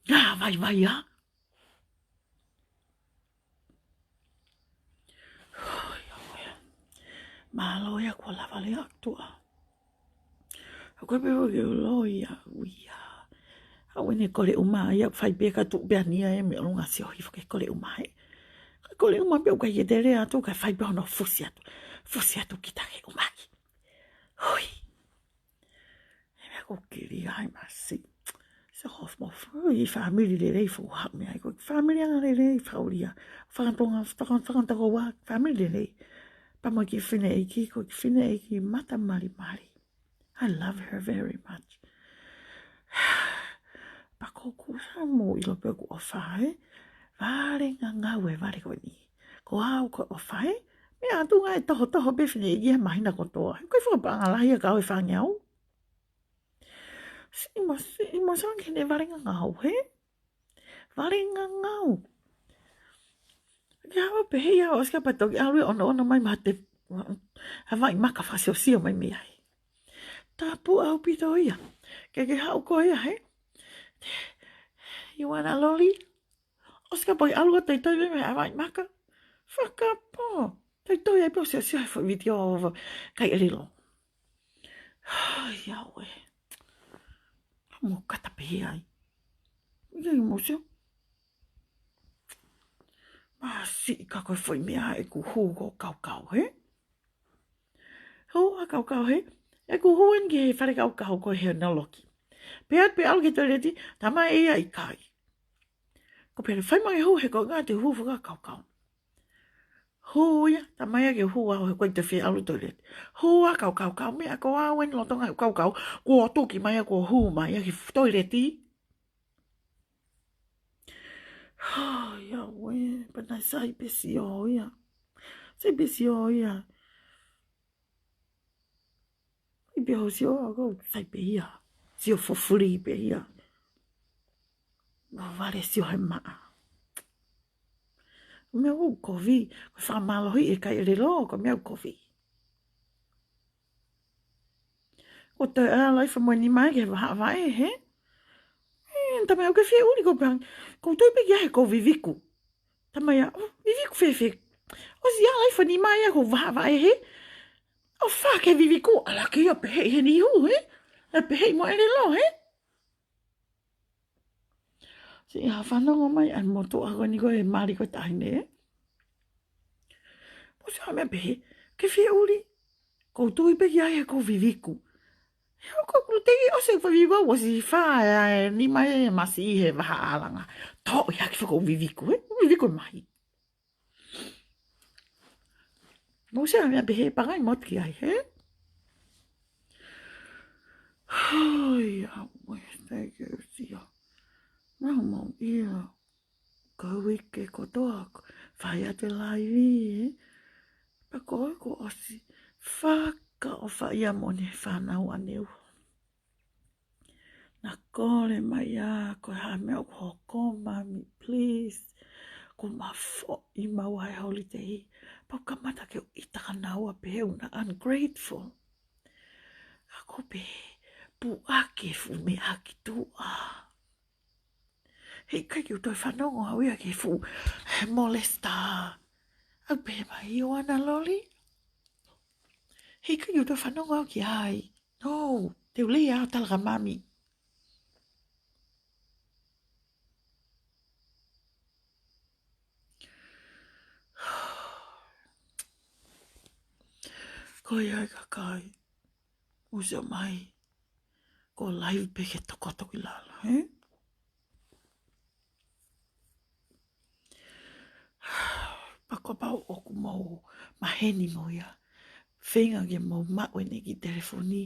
Ngā vaivai a. Mālō ia kuo lava lea atu ā. ʻOku pehē ke u loi ia, ui ia. Au ʻene kole uma ia, fai pē ka tuʻu pē ʻa nia e meʻa lunga sio hifo ke kole uma he. Ka kole uma pē ʻoku ʻikai ke te lea atu, ka fai pē hono fusi atu. Fusi atu kita ke uma ki. Hui. He meʻa ko kili ai masi. Se hof mo fui family lelei fou hau mea ko family anga lelei faulia. Fakantonga, fakan, fakantakoa family lelei. Pea mo e kiʻi fineʻeiki, ko e kiʻi fineʻeiki mata malimali. I love her very much. Pea ko kusa mo ʻilo pē ʻoku ʻofa he. Vale ngangau e vale ko eni. Ko au ko e ʻofa he. Meʻa atu ngā e tohotoho pē fineʻeiki he māhina kotoa. Ko e fakapaʻanga lahi ʻa e kau e fāngeau. Siʻi ma, siʻi ma sange ne vale ngangau, he? Vale ngangau. Ke hawa pē he ia ʻosi ka patoki ʻalu ʻo nofo mai mate. Hawaʻi maka fasiosio mai mei ai. Tapu ʻaupito ia. Ke ke haʻu ko ia, he? You want a lolly? ʻOsi ka poi ʻalu ʻo toitoi mai mei Hawaii maka. Fakapō. Toitoi ai pē ʻo siosio he foʻi vitiō ʻo kai ʻelelo. Ai, ʻauē. Mo kata pē ai. Ia i mo sio. Masiʻi ka ko e foʻi meʻa ʻeku hū ko kaukau, he? Hū ʻa kaukau, he? ʻEku hū eni ki he fale kaukau ko he naloki. Pea atu pē ʻalu ki he toileti, tamai ia ʻikai. Ko pele fai mai hū he ko ngā te hū fakakaukau. Hū ia, tamai ia ke hū au he ko e te fie ʻalu toileti. Hū ʻa kaukau, kau meʻa ko au eni loto ngā kaukau, ko tuki mai ia ko hū mai ia ki toileti. Ai, ʻauē, pea naʻe sai pē sio ia. Sai pē sio ia. Sai pē hoʻo sio, ʻa ko sai pē ia. sio fufuli pē ia. Mau vale sio he maʻa. Meʻa ʻoku kovi, ko e fakamālohi e kai ʻelelo, ko e meʻa ʻoku kovi. Ko e toe ʻalu ai fa mo e nima ke vahaʻa vaʻe, hē? E, tā meʻa ʻoku ke fie ʻuli ko pehē, ko u tui pē ki ai he ko viviku. Tā meʻa, ʻo, viviku fēfē. ʻOsi ʻalu ai fa nima ia ko vahaʻa vaʻe, hē? ʻO fā ke viviku, ʻalu ke ia pehē he nihu, hē? ʻE pehē mo ʻelelo, hē? Siʻi ha fanongo mai ʻa e motuʻa ko eni ko e mali ko e taʻahine. Mou sio ha meʻa pehē, ke fie ʻuli, ko u tui pē ki ai he ko viviku. He ʻoku ou tui ʻosi e viviku, ʻosi fā e nima e masi he vahaʻa langa. Toʻo ia ke fakaviviku, ē? Viviku e mahi. Mou sio ha meʻa pehē, pangai motu ki ai, hē? Hoi, ʻauē, thank you, sio. Mau mau ia. Ko e uike kotoa, ko e fai atu e laivi, ē? Pea ko e ko ʻosi fakaʻofaʻia moʻoni he fānau ʻaneuhu. Na kole mai ia, ko e hā e meʻa ʻoku hoko, Mami, please. Ko mafoʻi maua he holiday. Pea u kamata ke u ʻita kia naua pehē ʻoku na ungrateful. Ka ko pē, puʻaki e fuʻu meʻa ki tuʻa. Heʻikai ke u toe fanongo au ia ki he fuʻu, he molesta. ʻOku pehē mai ʻe Ioana Loli. Heʻikai ke u toe fanongo au ki ai. No, te u lea ʻo tala kia Mami. Ko ia e kakai. Mou sio mai. Ko e laivi pē ke tokoto ki lalo, hē? Pea kapau ʻoku mou maheni mo ia. Feinga ke mou maʻu ʻene kiʻi telefoni.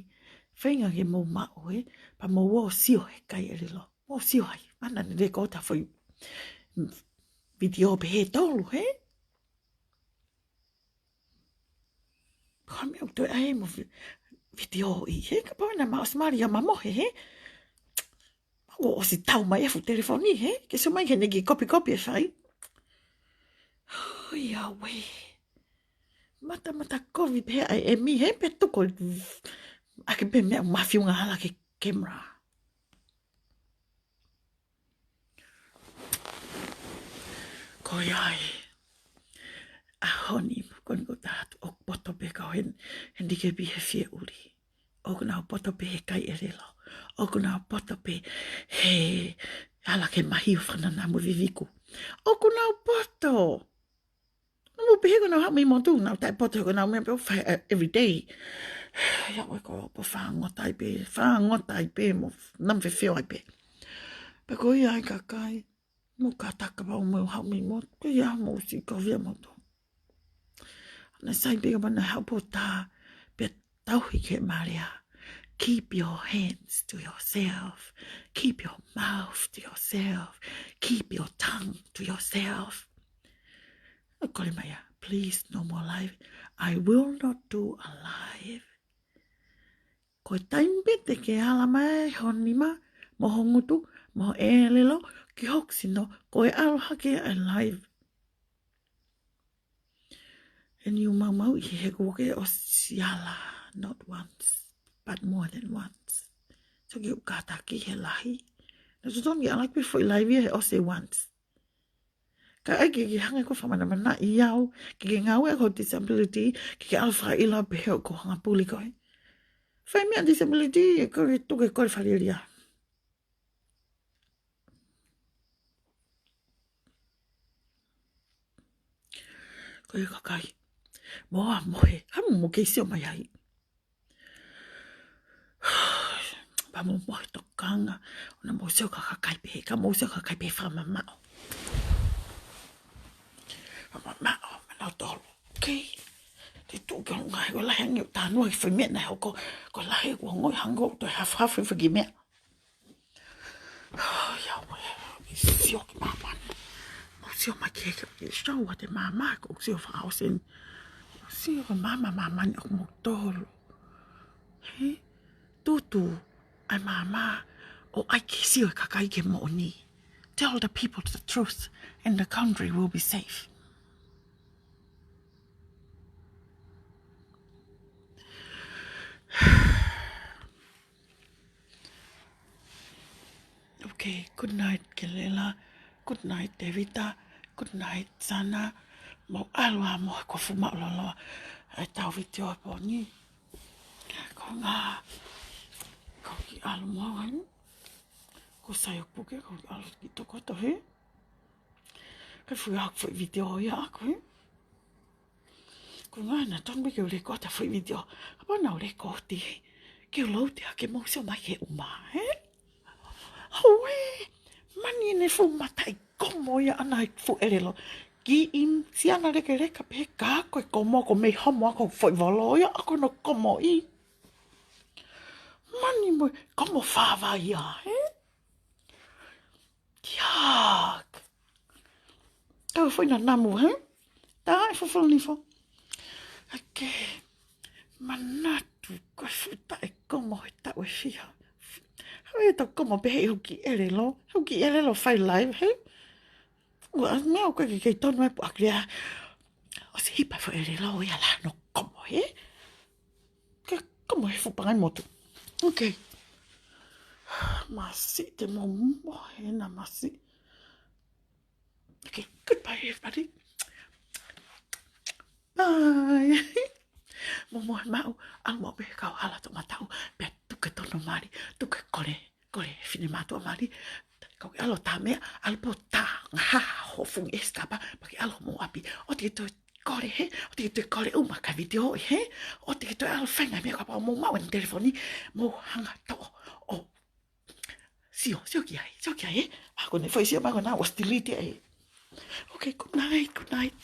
Feinga ke mou maʻu, ē? Pea mou ō ʻo sio he kai ʻelelo. Mou sio ai. Mana ne leko ta fai vitiō pē he tolu, hē? Ko e meʻa ʻoku toe ʻai mo vi-, vitiō ʻi, hē? Kapau naʻa mau ʻosi mali ia mau mohe, hē? Mau ʻosi tau mai e fuʻu telefoni, hē? Ke sio mai ke ne kiʻi kopikopi e fai. Hoi, ʻauē. Matamata kovi pē ʻa e ʻEmi, hē? Pea tuku ʻaki pē meʻa mafiu ngā hala ki he camera. Ko ia ai. ʻAho ni, ko eni ko e taha atu, ʻoku poto pē kau he, he nikepi he fie ʻuli. ʻOku nau poto pē he kai ʻelelo. ʻOku nau poto pē he ala ke mahi ʻo fanana mo viviku. ʻOku nau poto. Nau pehē ko nau haʻu mei motu, nau taʻepoto ko nau meʻa pē ʻoku fai, eh, every day. Ia ʻoe ko ʻoku fāngota ai pē, fāngota ai pē, mo nau fefeo ai pē. Pea ko ia ai kakai, mou kātaki kapau mou haʻu mei motu, ko ia mou siʻi kovi ʻa motu. Naʻe sai pē kapau naʻe haʻu pē ʻo tā, pea tauhi ke mālie. Keep your hands to yourself. Keep your mouth to yourself. Keep your tongue to yourself. ʻOku kole mai ia, please, no more live. I will not do a live. Ko e taimi pē te ke ala mai ho nima, mo ho ngutu, mo ho ʻelelo, ki hoku sino, ko e ʻalu hake ʻa e live. ʻE niu maumau ʻi he kuo ke ʻosi ala, not once, but more than once. So ke u kātaki he lahi. Naʻa totonu ke ala ki he foʻi live ia he ʻosi once. Ka ʻai ke ke hanga ko e fakamanamanaʻi au, ke ke ngāue ko e disability, ke ke ʻalu fakaʻilo pē he ʻoku hanga puli koe. Fai meʻa disability, ko e tuku ko e falelia. Ko e kakai. Mou ō ʻo mohe, haʻu mo kei sio mai ai. Pea mou mohe tokanga, ʻoua naʻa mou sio ki he kakai pehē, ka mou sio ki he kakai pehē fakamamaʻo. Fakamamaʻo, mana tolu. Okay. Te tuʻu ki ʻolunga, ko e lahi ange ʻo tānaki fai meʻa naʻe hoko, ko e lahi ʻo ngoi hangē ʻoku toe hafahafa fai ki he meʻa. Ia ʻoe, ʻoku sio ki māmani. Mou sio mai ki he, ki he show ʻa e māmani, ʻoku sio fakaʻosi eni. Sio ki māmani, māmani ʻoku mou tolo. Hē? Tutu. ʻAi māmā, ʻo ʻai ke sio e kakai ki he moʻoni. Tell the people the truth and the country will be safe. Okay, good night, Kelela. Good night, Tevita. Good night, Sana. Mou ʻalu ā mo e kofu maʻuloloa. ʻAi ʻetau vitiō ʻa e pō ni. Ko e ngaahi, ko e kiʻi ʻalu mo au, hē? Ko Sai ʻoku puke, ko e kiʻi ʻalu ki tokoto, hē? Ka fui ʻaku foʻi vitiō ia ʻaku, hē? Ko e ngaahi naʻa tonu pē ke u lekooti ʻa e foʻi vitiō. Kapau naʻa u lekooti, ke u louti ʻa ke mou sio mai ki he ʻuma, hē? Hoi, mani ʻene fuʻu mataʻi komo ia ʻana ʻi he fuʻu ʻelelo. Kiʻi siana lekeleka pē ka ko e komo ko e meʻa homo ʻaku foʻi volo ia ʻaku ʻene komo ʻi. Mani mo e komo fāvai ia, hē? Kiak. Kau foʻi namu, hē? Tā e fufulu nifo. Ake. Manatu, ko e fuʻu taʻe komo he taʻu ʻe fiha. Hau e tau komo pē he ʻoku kiʻi ʻelelo. ʻOku kiʻi ʻelelo fai live, hē? Ua, meʻa ʻoku ke kei tonu e puʻaki lea. ʻOsi hipa foʻi ʻelelo ia la no komo, hē? Ke komo he fuʻu pangai motu. Okay. Masi te mo mo he na masi. Okay, goodbye everybody. Bye. Mo mo he maʻu, ʻalu mo pē kau hala to matau, pea tuku e tono mali, tuku e kole, kole fine mātuʻa mali, kau ke ʻalu tā meʻa, ʻalu pō tā ngaha ho fungi ʻesikapa, pea ke ʻalu mo ʻapi, ʻoua te ke toe kole hē, ʻoua te ke toe kole ʻuma ka vitiō hē, ʻoua te ke toe ʻalu fenga meʻa kapau mo maʻu e telefoni, mo hanga toʻo, ʻo sio, sio ki ai, sio ki ai, hē? ʻA ko ʻene foʻi sio mai ko ena, ʻosi delete ai. Okay, good night, good night.